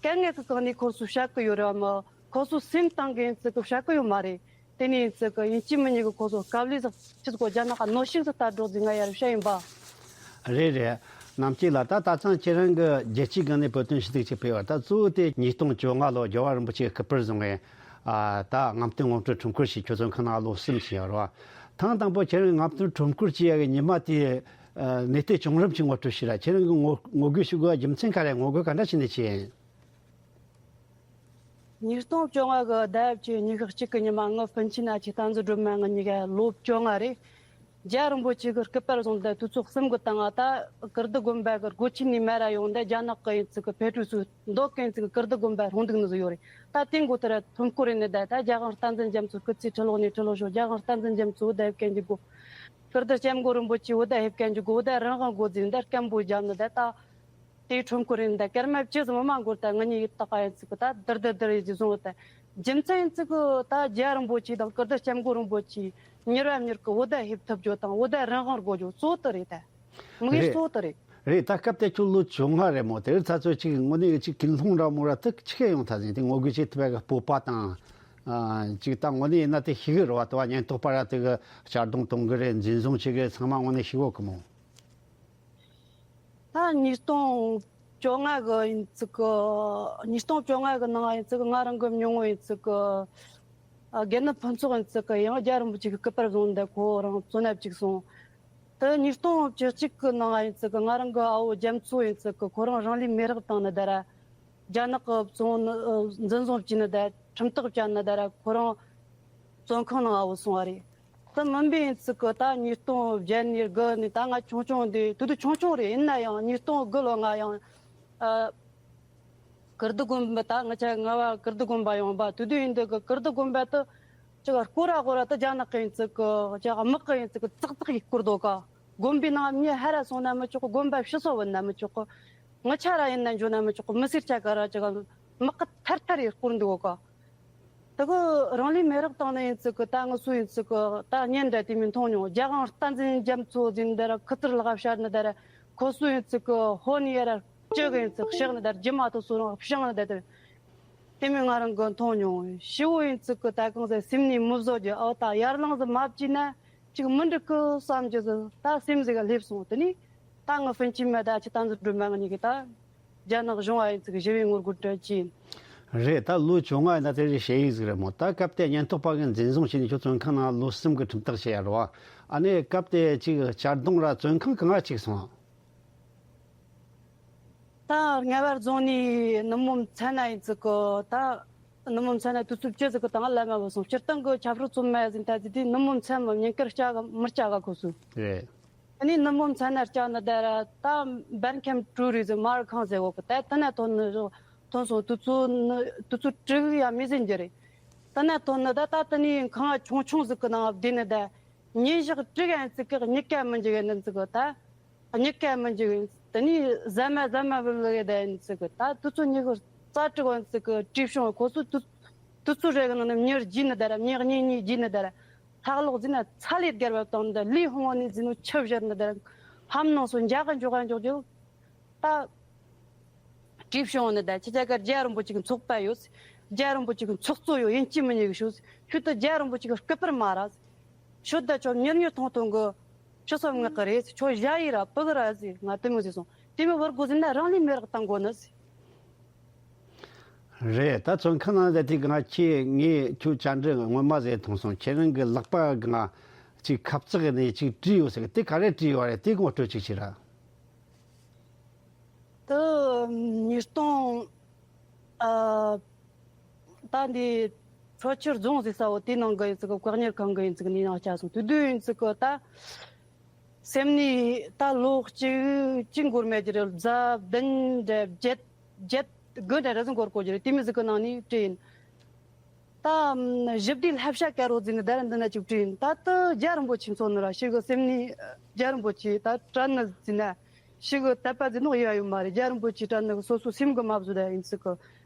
དཀའ་ངལ་གི་སྒང་ནས་ཁོ་ཚོ་བཤད་གི་ཡོད་རེད་བ། མ་ཁོ་ཚོ་སེམས་གཏིང་གི་ཡིན་ཚིག་གི་བཤད་གི་ཡོད་མ་རེད། དེ་ནས་ཡིན་ཚིག་གི་ཡིན་གཅིག་མིན་གཉིས་གི་ཁོ་ཚོ་དཀའ་ལས་ཟིག་ཕྱི་སྒོ་རྒྱ་ནག་ག་གནོན་ཤུགས་ཟིག་སྤྲད་རོགས་ཟེར་ང་ཡར་བཤད་ཡིན་པ། རེད་རེད། རྣམ་རྒྱལ་ལགས། ད་ད་ཐེངས་ཁྱེད་རང་གི་རྒྱལ་སྤྱིའི་སྒང་ནས་བོད་དོན་ཞུ་གཏུག་ཅིག་སྤེལ་བ་ད་གཙོ་བོ་དེ་ཉིས་སྟོང་བཅོ་ལྔ་ལོ་རྒྱལ་བ་རིན་པོ་ཆེའི་སྐུ་པར་བཟུང་བའི་ཨ་ད་རྔམ་སྟོན་ངོ་སྤྲོད་ཁྲོམ་སྐོར་ཞིག་ཁྱོད་ཚོ་ཁང་ནང་ལོ་གསུམ་ཞིག་ཡོད་རེད་བ། ཐེངས་དང་པོ་ཁྱེད་རང་རྔམ་སྟོན་ཁྲོམ་སྐོར་བྱེད་ཡ་གི་ཉི་མ་དེ་ཨ་གནས་སྟངས་བྱུང་རིམ་ཞིག་ངོ་སྤྲོད་ཞུ་ར། ཁྱེད་རང་གི་ངོ་ངོ་རྒོལ་ཞུ་དགོས་རྒྱུ་མཚན་ག་རེ། ངོ་རྒོལ་ག་འདྲ་བྱས་ནས་བྱས། ཉིས་སྟོང་བཅོ་ལྔ་གི་ཟླ་བཅུ་ཉི་ཤུ་གཅིག་གི་ཉི་མ་ངའི་སྤུན་མཆེད་ཨ་ཅེ་བསྟན་འཛིན་སྒྲོལ་མ་ང་གཉིས་ཀ་ལོ་བཅོ་ལྔ་རེད། རྒྱལ་བ་རིན་པོ་ཆེ་གི་སྐུ་པར་བཟུང་སྟེ་དུས་ཚོད་གསུམ་གི་སྟེང་ང་ད་ཀིརྟི་དགོན་པ་གི་སྒོ་ཆེན་ནས་མར་ར་ཡོང་སྟེ་རྒྱ་ནག་གི་ཡིན་ཚིག་གི་ཕེབས་བྲིས་སུ་མདོ་གི་ཡིན་ཚིག་གི་ཀིརྟི་དགོན་པ་རུང་འདུག་ནི་ཟིག་ཡོད་རེད། ད་དེ་མགོ་ཐེར་ཐོམ་སྐོར་རེ་ནི་ད་ད་རྒྱལ་དབང་བསྟན་འཛིན་རྒྱ་མཚོ་སྐུ་ཚེ་ཁྲི་ལོ་ནས་ཁྲི་ལོ་ཤོག་རྒྱལ་དབང་བསྟན་འཛིན་རྒྱ་མཚོ་འུ་ད་ཕེབས་མཁན་གྱི་སྒོ། ཀིརྟི་སྐྱབས་མགོན་རིན་པོ་ཆེ་འུ་ད་ཕེབས་མཁན་གྱི་སྒོ་འུ་ད་རང་དབང་སྒོ་འཛིན་ད་སྐད་འབོད་བརྒྱབ་ནི་ད་ད། དེའི་ཁྲོམ་སྐོར་རེ་ནི་ད་སྐར་མ་བཅུ་ཙམ་མ་འགོར་ད་ང་གཉིས་ཡིད་ད་ག་ཡིན་ཚིག་གི་ད་དིར་དིར་དིར་ཡི་ཟིག་སོང་བ་ད། རྒྱུ་མཚན་ཡིན་ཚིག་གི་ད་རྒྱལ་བ་རིན་པོ་ཆེ་དང་ཀིརྟི་སྐྱབས་མགོན་རིན་པོ་ཆེ་མྱུར་བ་མྱུར་གི་འུ་ད་ཕེབས་ཐུབ་རྒྱུ་དང་འུ་ད་རང་དབང་དགོས་རྒྱུ་གཙོ་བོ་དེ་རེད་ད། དམིགས་ཡུལ་རེད། གཙོ་བོ་དེ་རེད། རེད། ད་སྐབས་དེ་ཁྱོད་ལོ་བཅོ་ལྔ་རེད་མོ། དེར་ཚ་ཚོད་ཅིག་དངོས་གནས་ཅིག་ཀུན་སློང་འདྲ་མོ་ར་ཐུག་ཆི་གེ་ཡོང་ཐ་ཟིན་དེ་ངོ་རྒོལ་བྱེད་ཐུབ་པའི་སྤོབས་པ་དང་། ཨ་ཅིག་ད་དངོས་གནས་ཡིན་ན་དེ་ཤེས་གི་རེད་བ། དེ་བ་ཉེན་རྟོག་པ་ར་དེ་གི་གཅར་རྡུང་གཏོང་གི་རེད། འཛིན་བཟུང་བྱེད་གི་རེད། ཚང་མ་དངོས་གནས་ཤེས་གོ་གི་མོ། ད་ཉིས་སྟོང་བཅོ་ལྔ་གི་ཡིན་ཚིག་གི་ཉིས་སྟོང་བཅོ་ལྔ་གི་ནང་ཡིན་ཚིག་གི་ང་རང་གི་མྱོང་བོ་ཡིན་ཚིག་གི་ཨ་དགེ་འདུན་ཕུན་ཚོགས་ཡིན་ཚིག་གི་ཡང་རྒྱལ་བ་རིན་པོ་ཆེ་གི་སྐུ་པར་བཟུང་འདི་ཁོ་རང་བཙོན་ནས་བཅུག་སོང་། དེ་ཉིས་སྟོང་བཅུ་གཅིག་གི་ནང་ཡིན་ཚིག་གི་ང་རང་གི་ཨ་བོ་རྒྱ་མཚོ་ཡིན་ཚིག་གི་ཁོ་རང་རང་ལུས་མེ་རག་བཏང་ནི་ད་ར། རྒྱ་ནག་གི་བཙོན་འཛིན་བཟུང་བྱས་ནི་ད་ར་ཁྲིམས་ཐག་བཅད་ནི་ད་ར་ཁོ་རང་བཙོན་ཁང་ནང་ཨ་བོ་སོང་བ་རེད། དེ་མིན་པའི་ཡིན་ཚིག་གི་ད་ཉིས་སྟོང་བརྒྱད་ནས་དགུ་ནས་ད་ང་ཆུང་ཆུང་དུས་དུས་དུས་ཆུང་ཆུང་རེད། ཡིན་ན་ཡང་ཉིས་སྟོང་དགུ་ལོ་ང་ཡང་ཨ་ཀིརྟི་དགོན་པ་ད་ང་ཆ་ང་བ་ཀིརྟི་དགོན་པ་ཡོང་པ་དུས་དུས་ཡིན་དུས་གི་ཀིརྟི་དགོན་པ་དུ་ཅིག་སྐོར་ར་སྐོར་ར་དུ་རྒྱ་ནག་གི་ཡིན་ཚིག་གི་ཅིག་དམག་གི་ཡིན་ཚིག་གི་ཙག་ཙག་ཡིག་སྐོར་དོ་ག་དགོན་པའི་ནང་མྱི་ཧ་ར་སོང་ན་མི་ཆོག་གི། དགོན་པ་ཕྱི་སོ་བུད་ན་མི་ཆོག་གི། ངི་ཆ་ར་ཡིན་ན་འཇོ་ན་མི་ཆོག་གི། མི་སེར་ཆ་ག་ར་ཅིག་མི་ཁ་ཐར་ཐར་ཡི་སྐོར་འདུག་གོ། དེ་གི་རང་ལུས་མེ་རག་བཏང་ནི་ཡིན་ཚིག་གི། ད་ངི་སུ་ཡིན་ཚིག་གི། ད་བརྙན་འདྲ་དེ་མིན་མཐོང་མྱོང་། རྒྱ་གང་རྟ་འཛིན་རྒྱ་མཚོ་འཛིན་དེ་ར་ཁུ་ཚུར་ལག་བཤར་ནི་དེ་ར་ཁོ་སུ་ཡིན་ཚིག་གི། ཧོ་ནི་ཡ་ར་ཅི་གི་ཡིན་ཚིག་བཤག་ནི་དེ་ར་རྒྱུ་མ་ཐོག་སུ་རང་བཤང་ནི་དེ་དེ་དེ་མིན་ང་རང་གི་མཐོང་མྱོང་། ཞི་བོ་ཡིན་ཚིག་གི། ད་གང་ཟེར་སེམས་ནི་མི་བཟོ་རྒྱུ། ཨོ་ད་ཡར་ལངས་ཟིག་མ་བཅིས་ན་ཅིག་མི་འགྲིག་གི་བསམ་རྒྱུ་ཟིག། ད་སེམས་ཟིག་ག་སླེབས་སོང་། དེ་ནི་ད་ངི་ཧྥུན་ཆི་མ་ད་ཆི་ད་འཛུལ་འགྲོ་མ་ངི་གི་ད། རྒྱ་ནག་གཞུང་ཨ་ཡིན་ཚིག་ཞི་བའི་ངོ་རྒོལ་སྤྲད་ཀྱིན། རེད། ད་ལོ་བཅོ་ལྔ་ཡིན་ན་དེ་རིང་ཞེ་ཡིག་ཟིག་རེད་མོ། ད་སྐབས་དེ་ཉེན་རྟོག་པ་གིས་འཛིན་བཟུང་བྱས་ནས་ཁྱོད་བཙོན་ཁང་ནང་ལོ་གསུམ་གི་ཁྲིམས་ཐག་བཅད་ཡ་རེད་བ། ཨ་ནི་སྐབས་དེ་ཅིག་གཅར་རྡུང་ར་བཙོན་ཁང་གང་ང་ཅིག་སོང་། ད་རྔ་བར་རྫོང་ནས་ནུབ་མོ་མཚན་ན་ཡིན་ཚིག་གི། ད་ནུབ་མོ་མཚན་ན་དུས་ཚོད་བཅུ་ཟིག་གི་སྟེང་ལ་མ་བུད་སོང་། སྤྱིར་བཏང་གི་ཆབ་སྲིད་བཙོན་མ་ཟིན་ད་ཟིན་དུས་ནུབ་མོ་མཚན་མོ་ཉིན་དཀར་སྐྱ་ག་མི་སྐྱ་ག་ཁོ་སུ་རེད། དེ་ནས་ནུབ་མོ་མཚན་ན་སྐྱ་ནི་ད་ར་ད་འབར་ཁམས་ཀྲུའུ་རི་ཟི་མར་ཁང་ཟེར་འོ་གི། ད་དེ་ན་ཐོན་ནི་ཐོན་སོང་། དུས་ཚོད་ནི་དུས་ཚོད་དྲུག་ཡ་མི་ཟིན་རྒྱུ་རེད། དེ་ན་ཐོན་ནི་ད་ད་དེ་ནས་ཁང་ཆུང་ཆུང་ཟིག་གི་ནང་བསྡད་ནི་ད། ཉིན་ཞག་དྲུག་ཡན་ཟིག་གི་གཉིད་ཀ་མི་འཇུག་ཡིན་ནི་ཟིག་གི་ད། གཉིད་ཀ་མི་འཇུག་ཡིན། དེ་ནས་ཟ་མ་ཟ་མ་བུད་ལ་ཡི་ད་ཡིན་ཟིག་གི། ད་དུས་ཚོད་ཉི་ཤུ་རྩ་དྲུག་ཡན་ཟིག་གི་བྲིས་བྱུང་། ཁོ་ཚོ་དུས་དུས་ཚོད་རེ་གི་ནང་ནས་མྱི་རྒྱུས་ནི་ད་ར། མྱི་གཉིས་གཉིས་རྒྱུས་ནི་ད་ར། ལྷག་ལོག་ཟིན་ན་ཚ་ལས་བརྒལ་བ་བཏང་ནི་ད། ལུས་ཕུང་བ་ནས་ཟིན་ནོ་ཆུ་བཞུར་ནི་ད་ར། ལྷམ་ནང་སོ་འཇག་ག་འཇོག་ག་འཇོག་རྒྱུ། ད་བྲིས་བྱུང་ནི་ད། ཁྱེད་ཅག་ག་རྒྱལ་བ་རིན་པོ་ཆེ་གི་ཚོགས་པ་ཡོད། རྒྱལ་བ་རིན་པོ་ཆེ་གི་ཚོགས་གཙོ་ཡོད། ཡིན་གཅིག་མིན་གཉིས་གི་ཤོད། ཁྱོད་ད་རྒྱལ་བ་རིན་པོ་ཆེ་གི་སྐུ་པར་མ་ར། ཤོད་ད་ཁྱོད་མྱུར་མྱུར་ཐོང་ཐོང་གི་ཆུ་སོ་མངགས་གི་རེད། ཁྱོད་ཞ་ཡི་ར་ཕུ་གི་ར་ཟེར། ང་དེ་མོ་ཟེར་སོང་། དེ་མོ་བར་གོ་ཟིན་ན་རང་ལུས་མེ་རག་བཏང་དགོས་ནི་ཟེར། རེད། ད་བཙོན་ཁང་ནང་ལ་དེ་གང་ཁྱེད་ངས་ཁྱོད་བཅར་འདྲི་སྔོན་མ་ཟེར་ཐོང་སོང་། ཁྱེད་རང་གི་ལག་པ་གང་ཅིག་ཁབ་ཙག་ནས་ཅིག་བྲིས་ཡོད་ཟེར་གི། དེ་ག་རེ་བྲིས་ཡོད་རེད། དེ་ངོ་སྤྲོད་ཅིག་བྱེད་ར། དུ་ཉིས་སྟོང་ཨ་ད་འདི་ཁྲོ་ཆུ་རྫོང་ཟེར་ས་བོ་དེ་ནང་གི་ཡིན་ཚིག་གི། བཀག་ཉར་ཁང་གི་ཡིན་ཚིག་ནས་ནང་བཅར་སོང་། དེ་དུས་ཡིན་ཚིག་གི་ད་སེམས་ནས་ད་ལོ་གཅིག་གཅིག་འགོར་མེད་ཀྱི་རེད། གཟའ་བདུན་འདྲ་བརྒྱད་བརྒྱད་དགུ་འདྲ་རེ་ཟིན་འགོར་གོ་ཀྱི་རེད། དེ་མི་ཟིག་གི་ནང་ནས་བྲིས་ཡིན། ད་ཞི་བདེའི་བསླབ་བྱ་དཀར་པོ་ཟེར་ནས་ད་ར་འདི་ན་ཅིག་བྲིས་ཡིན། ད་ལྟ་རྒྱལ་བ་རིན་པོ་ཆེ་མཚོན་ནི་ར་ཞིག་གི་སེམས་ནས་རྒྱལ་བ་རིན་པོ་ཆེ་ད་དྲན་ནི་ཟེར་ན་ཞིག་གི་དད་པ་ཟེར་ནོ་ཡོད་ཡོད་མ་རེད། རྒྱལ་བ་རིན་པོ་ཆེ་དྲན་ནི་སོ་སོ་སེམས་གི་མ་བཟོ་ད་ཡིན་ཟིག་གི།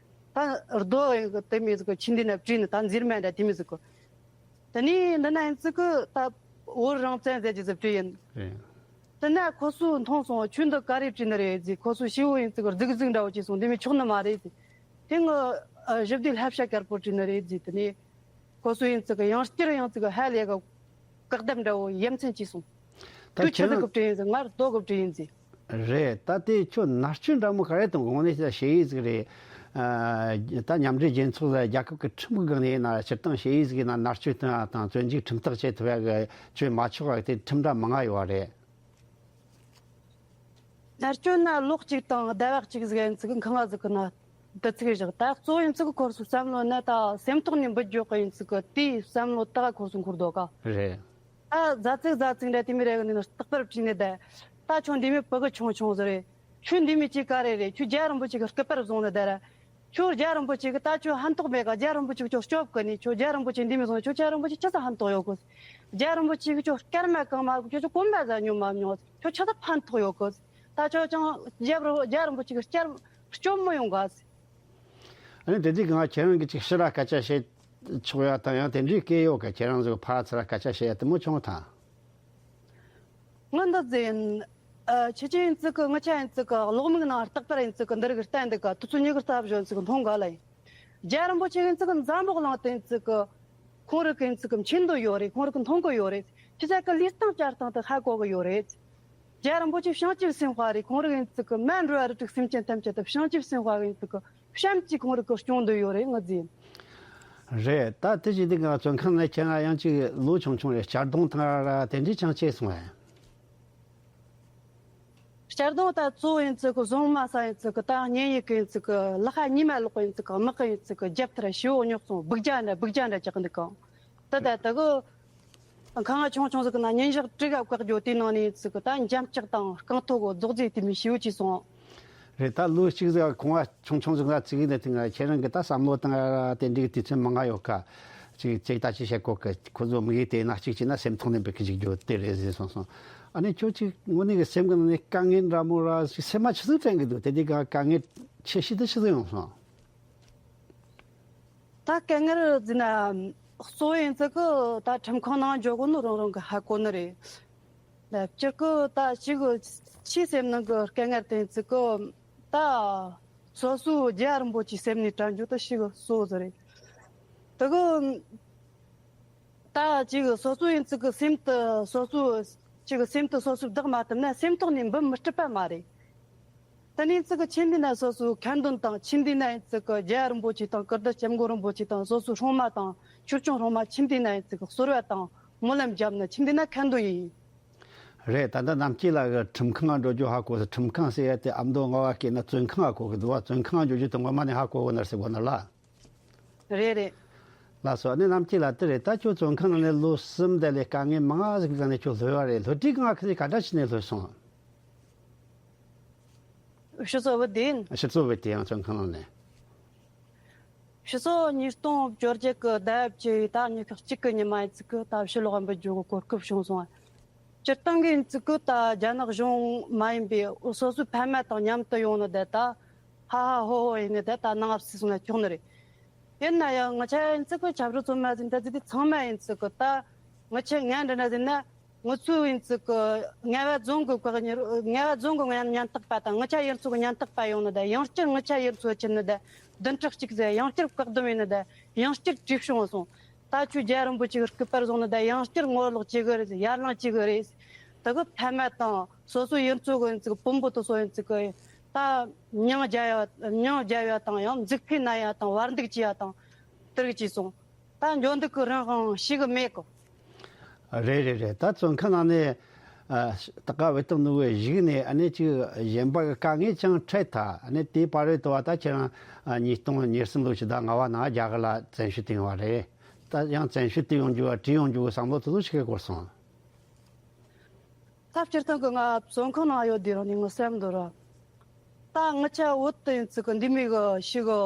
ད་རྡོ་ཡིན་གི་དེ་མི་ཟིག་གི་ཆིན་དེ་ན་བྲིས་ནི་ད་འཛེར་མ་འདྲ་དེ་མི་ཟིག་གི། དེ་ནས་འདི་ན་ཡིན་ཟིག་གི་ད་བོད་རང་བཙན་ཟེར་གྱི་ཟིག་བྲིས་ཡིན། རེད། དེ་ན་ཁོ་ཚོས་མཐོང་སོང་། ཁྱོད་འདི་ག་རེ་བྲིས་ནི་རེད་ཟེར། ཁོ་ཚོས་ཞི་བོ་ཡིན་ཟིག་གི་རྫིག་རྫིག་འདྲ་བོ་བྱས་སོང་། འདི་མི་ཆོག་ནི་མ་རེད་ཟེར། དེ་ངི་ཨ་ཞི་བདེའི་བསླབ་བྱ་དཀར་པོ་བྲིས་ནི་རེད་ཟེར། དེ་ནས་ཁོ་ཚོ་ཡིན་ཙི་གི་ཡང་བསྐྱར་ཡང་ཙི་གི་ཧ་ལས་གི་བཀག་སྡོམ་འདྲ་བོ་ཡ་མཚན་བྱས་སོང་། ཁྱོད་ཆི་ཟིག་གི་བྲིས་ཡིན་ཟེར། ང་རྡོ་གི་བྲིས་ཡིན་ཟེར། རེད། ད་དེ་ཁྱོད་མནར་གཅོད་འདྲ་མོ་ག་རེ་དང་དགོངས་ནས་ཞེ་ཡིག་ཟིག་རེད། ཨ་ད་མཉམ་འབྲེལ་རྒྱལ་ཚོགས་ལ་རྒྱལ་ཁབ་ཀྱི་ཁྲིམས་ཀྱི་སྒང་ནས་ཡིན་ན། སྤྱིར་བཏང་ཞེ་ཡིག་ཟིག་ཡིན་ན་མནར་གཅོད་དང་དང་བཙོན་འཇུག་ཁྲིམས་ཐག་བཅད་ཐུབ་ཡ་གི་བཅོས་མ་ཆོག་པ་དེ་ཁྲིམས་འདྲ་མང་ང་ཡོད་རེད། མནར་གཅོད་ན་ལོ་གཅིག་དང་ཟླ་བ་གཅིག་ཟིག་ཡིན་ཙི་གི་ཁང་བ་ཟིག་གི་ནང་དུ་ཚིག་བཞག་ད་གཙོ་ཡིན་ཙི་གི་ཁོར་སུ་བསམ་བློ་ན་ད་སེམས་ཐོག་ནས་འབུད་རྒྱུ་གི་ཡིན་ཙི་གི་དེའི་བསམ་བློ་ད་ཁོར་སུ་འཁོར་འདུག་ག་རེད། ད་ཟ་ཚིག་ཟ་ཚིག་འདྲ་དེ་མི་རེ་གི་ནས་རྟག་པར་བྲིས་ནས་བསྡད། ད་ཁྱོད་འདི་མི་ཕྲུ་གུ་ཆུང་ཆུང་ཟིག་རེད། ཁྱོད་འདི་མི་ཅིག་ག་རེ་རེད། ཁྱོད་རྒྱལ་བ་རིན་པོ་ཆེ་གི་སྐུ་པར་བཟུང་ནས་བསྡད་ར། ཁྱོད་རྒྱལ་བ་རིན་པོ་ཆེ་གི་ད་ཁྱོད་ཕན་ཐོགས་མེད་ག་རྒྱལ་བ་རིན་པོ་ཆེ་གི་ཁྱོད་སྐྱོབ་གི་ནས། ཁྱོད་རྒྱལ་བ་རིན་པོ་ཆེ་འདི་མི་བཟུང་ན་ཁྱོད་རྒྱལ་བ་རིན་པོ་ཆེ་ཆི་ཟིག་ཕན་ཐོགས་ཡོད་གི། རྒྱལ་བ་རིན་པོ་ཆེ་གི་ཁྱོད་སྐར་མ་གང་མ་ཁྱོད་ཁྱོད་གོམ་པ་ཟ་མྱོང་མ་མྱོང་། ཁྱོད་ཆི་ཟིག་ཕན་ཐོགས་ཡོད་གི། ད་ཁྱོད་ཅང་རྒྱལ་བ་རྒྱལ་བ་རིན་པོ་ཆེ་གི་སྐྱབས་སྐྱོབ་མི་ཡོང་ག་ཨ་ནི་དེ་དུས་ང་ཁྱེད་རང་གི་ཅིག་ཕྱི་ར་སྐད་ཆ་བཤད་ཆོག་ཡ་དང་ཡང་དེ་འདྲའི་སྐད་ཡོད་ག་ཁྱེད་རང་ཚོ་ཕར་ཚུར་སྐད་ཆ་བཤད་ཡ་དེ་མོ་བྱུང་ཐལ། ང་འདི་ཟེར་ཡིན། ཨ་ཁྱེད་ཀྱི་ཡིན་ཙི་གི་ངི་ཆ་ཡིན་ཙི་གི་གློག་མིག་ནང་རྟག་པར་ཡིན་ཙི་གི་འདི་རིགས་བལྟས་འདུག་ག་དུས་ཚོད་ཉི་གི་རྩ་བཞོན་ཙི་གི་མཐོང་ག་ལ་ཡིན། རྒྱལ་བ་རིན་པོ་ཆེ་ཡིན་ཙི་གི་འཛམ་བུ་གླིང་དུ་ཡིན་ཙི་གི་ཁོང་རིགས་ཀྱི་ཡིན་ཙི་གི་མཁྱེན་འདོད་ཡོད་རེད། ཁོང་རིགས་ཀྱི་མཐོང་གི་ཡོད་རེད། ཁྱེད་ཅག་གི་ལུས་སྟེང་བཅར་སྟེང་དུ་ཧ་གོ་གི་ཡོད་རེད། རྒྱལ་བ་རིན་པོ་ཆེ་བྱང་ཆུབ་སེམས་དཔའ་རེད། ཁོང་རིགས་ཡིན་ཙི་གི་མ་འགྲོ་བ་རིགས་དྲུག་སེམས་ཅན་ཐམས་ཅད་དུ་བྱང་ཆུབ་སེམས་དཔའ་ཡིན་ཙི་གི་བྱམས་ཀྱིས་ཁོང་རིགས་ཀྱི་སྐྱོང་འདོད་ཡོད་རེད། ང་ཟེར། རེད། ད་དེ་བཞིན་དུ་ང་བཙོན་ཁང་ནས་ཁྱེད་ང་ཡང་ཅིག་ལོ་ཆུང་ཆུང་རེད། གཅར་རྡུང་དང་ར་དེ་འདྲའི་ཅང་བྱས་སོང་ཨེ། གཅར་རྡུང་ད་གཙོ་བོ་ཡིན་ཙི་གི་བཟུང་མ་ས་ཡིན་ཙི་གི་ད་གཉེན་ཡིག་གི་ཡིན་ཙི་གི་ལག་ཁ་ཉི་མ་ལོག་གི་ཡིན་ཙི་གི་དམག་གི་ཡིན་ཙི་གི་རྒྱབ་ཐེར་ཞི་བོ་རྙོག་སོང་། སྦུག་རྒྱ་འདྲ་སྦུག་རྒྱ་འདྲ་རྒྱག་གི་འདུག་ག་དེ་ད་དེ་གི་ཁང་བ་ཆུང་ཆུང་ཟིག་གི་ནང་ཉིན་ཞག་དྲུག་ག་བཀག་རྒྱུ་དེའི་ནང་ནས་ཡིན་ཙི་གི་ད་འཇམ་ལྕག་དང་རྐང་ཐོག་གི་རྫོགས་རྫས་དེ་མི་ཞི་བོ་ཅིག་སོང་། རེད། ད་ལོ་གཅིག་ཟིག་ཁང་བ་ཆུང་ཆུང་ཟིག་ལ་ཚིག་ནས་དེ་ང་ཁྱེད་རང་གི་ད་བསམ་བློ་དང་དེ་འདྲའི་དུས་ཚོད་མང་ང་ཡོད་ཀ་ཅིག་ཅིག་ད་ཅི་བཤད་གོ་གི། ཁོ་ཚོ་དམིགས་ཡུལ་དེ་ན་གཅིག་བྱས་ན་སེམས་ཐོག་ནས་འབུད་གི་འཇུག་རྒྱུ་དེ་རེད་ཟེར་སོང་སོང་། ཨ་ནི་ཁྱོད་ཅིག་དངོས་གནས་ཀྱི་སེམས་ཀྱི་ནང་ནས་དཀའ་ངལ་འདྲ་མོ་ར་ཞིག་སེམས་མ་ཆི་ཟིག་དྲན་གི་འདུག་དེ་དུས་ཀྱི་དཀའ་ངལ་ཆེ་ཤོས་དེ་ཆི་ཟིག་ཡོང་སོང་། ད་དཀའ་ངལ་ཟེར་ན་གཙོ་བོ་ཡིན་ཙི་གི་ད་ཁྲིམས་ཁང་ནང་འཇོག་གོ་ནོ་རང་རང་གི་ཧ་གོ་ནི་རེད། ལབ་ཅིག་གི་ད་ཞིག་ཆེས་སེམས་ནང་གི་དཀའ་ངལ་དེ་ཡིན་ཙི་གི་ད་སོ་སོའི་རྒྱལ་བ་རིན་པོ་ཆེའི་སེམས་ནས་དྲན་རྒྱུ་དེ་ཞིག་གཙོ་བོ་ཟིག་རེད། དེ་གི་ད་ཅིག་སོ་སོ་ཡིན་ཙི་གི་སེམས་དེ་སོ་སོ་ཅིག་སེམས་དེ་སོ་སོས་བདག་མ་ཐུབ་ན་སེམས་ཐོག་ནས་འབུམ་མི་སྲིད་པ་མ་རེད། དེ་ནས་ཡིན་ཙི་གི་ཆེ་འདི་ན་སོ་སོའི་ཁ་འདོན་དང་ཆེ་འདི་ན་ཡིན་ཙི་གི་རྒྱལ་བ་རིན་པོ་ཆེ་དང་ཀིརྟི་སྐྱབས་མགོན་རིན་པོ་ཆེ་དང་སོ་སོའི་སྲུང་མ་དང་ཆོས་སྐྱོང་སྲུང་མ་ཆེ་འདི་ན་ཡིན་ཙི་གི་གསོལ་བ་དང་སྨོན་ལམ་བརྒྱབ་ན་ཆེ་འདི་ན་ཁ་འདོན་ཡིན། རེད། ད་ལྟ་རྣམ་རྒྱལ་ལགས་ཀྱིས་ཁྲིམས་ཁང་ང་འགྲོ་རྒྱུ་ཧ་གོ་ཟེར། ཁྲིམས་ཁང་ཟེར་ཡ་དེ་ཨ་མདོ་རྔ་བ་སྐད་ན་བཙོན་ཁང་ང་གོ་གི་འདུག་བ། བཙོན་ཁང་ང་འགྲོ་རྒྱུ་དེ་ངོ་མ་ནས་ཧ་གོ་གི་ན་ཟེར་གོ་ན་ལ། རེད་རེད། ལགས་སོ། ཨ་ནི་རྣམ་རྒྱལ་ལགས་དེ་རེད། ད་ཁྱོད་བཙོན་ཁང་ནང་ནས་ལོ་གསུམ་དེ་ལས་དཀའ་ངལ་མང་ང་ཟིག་ནང་ནས་ཁྱོད་ལྷོད་པ་རེད། ལྷོད་དུས་ང་ཁ་ནས་ག་འདྲ་བྱས་ནས་ལྷོད་སོང་། ཕྱི་སོ་བུད་དེ་ཡིན། ཕྱི་སོ་བུད་དེ་ཡང་བཙོན་ཁང་ནང་ནས། ཕྱི་སོ་ཉིས་སྟོང་བཅོ་བརྒྱད་གི་ཟླ་བཅུ་ད་ཉི་ཤུ་གཅིག་གི་ཉི་མ་ཡིན་ཙི་གི་ད་ཕྱི་ལོགས་འབུད་རྒྱུ་གི་གོ་སྐབས་བྱུང་སོང་། སྤྱིར་བཏང་གི་ཡིན་ཙི་གི་ད་རྒྱ་ནག་གཞུང་མ་ཡིན་པའི་སོ་སོའི་ཕ་མ་དང་མཉམ་དུ་ཡོང་ནི་དེ་ད་ཧ་ཧ་ཧོ་ཧོ་ཡིན་ནི་དེ་ད་ནང་ཨབ་སི་སོང་ན་ཆོག་ནི་རེད། ཡིན་ན་ཡང་ང་ཆ་ཡིན་ཙི་གི་ཆབ་སྲིད་བཙོན་མ་ཟིན་ད་ཙི་དེ་ཚང་མ་ཡིན་ཙི་གི་ད་ང་ཆ་ངན་འདྲ་ན་ཟིན་ན། ང་ཚོ་ཡིན་ཙི་གི་རྔ་བ་རྫོང་གི་བཀག་ཉར། རྔ་བ་རྫོང་གི་ཉམ་ཉམ་ཐག་པ་དང་ང་ཆ་ཡུལ་ཚོ་གི་ཉམ་ཐག་པ་ཡོང་ནི་དང་ཡང་བསྐྱར་ང་ཆ་ཡུལ་ཚོ་ཕྱིན་ནི་དང་བདུན་ཕྲག་གཅིག་ཟེར་ཡང་བསྐྱར་བཀག་སྡོམ་ཡིན་ནི་དང་ཡང་བསྐྱར་བྲོས་བྱུང་སོང་། ད་ཁྱོད་རྒྱལ་རིན་པོ་ཆེ་གི་སྐུ་པར་བཟུང་ནི་དང་ཡང་བསྐྱར་ངོ་ལོག་བྱེད་གི་རེད། ཡར་ལངས་བྱེད་གི་རེད། ད་གི་ཕ་མ་དང་སོ་སོའི་ཡུལ་ཚོ་གི་ཡིན་ཙི་གི་དཔོན་པོ་དེ་ཚོ་ཡིན་ཙི་གི་ད་མྱིང་རྒྱ་ཡ་མྱིང་རྒྱ་ཡ་དང་ཡང་མཛུབ་ཁུ་ན་ཡ་དང་བར་འདུག་བྱེད་ཡ་དང་དེ་རིགས་བྱས་སོང་། ད་འཇོན་འདུག་གི་རང་དབང་ཞིག་གི་མེད་གི། རེད་རེད་རེད། ད་བཙོན་ཁང་ནང་ནས་ཨ་ད་ག་བའི་སྟེང་ནུ་བའི་གཞུག་ནས་ཨ་ནི་ཅིག་གཞན་པ་གི་དཀའ་ངལ་ཅང་འཕྲད་ཐལ། ཨ་ནི་དེའི་བར་རེད་དོ་བ། ད་ཁྱེད་རང་ཨ་ཉིས་སྟོང་ཉེར་གསུམ་ལོ་ཕྱི་ཟླ་ལྔ་བ་ནང་རྒྱ་གར་ལ་བཙན་བྱོལ་དུ་ཡོང་བ་རེད། ད་ཡང་བཙན་བྱོལ་དུ་ཡོང་རྒྱུ་བ་བྲོས་ཡོང་རྒྱུ་གི་བསམ་བློ་དེ་ཚོ་ཞིག་གི་སྐོར་སོང་། ད་སྤྱིར་བཏང་གི་ང་བཙོན་ཁང་ནང་ཡོད་དུས་རང་ནས་ངའི་སེམས་འདི་ར། ད་ང་ཆ་བོད་དུ་ཡིན་ཙི་གི་འདི་མི་གི་ཞིག་གི་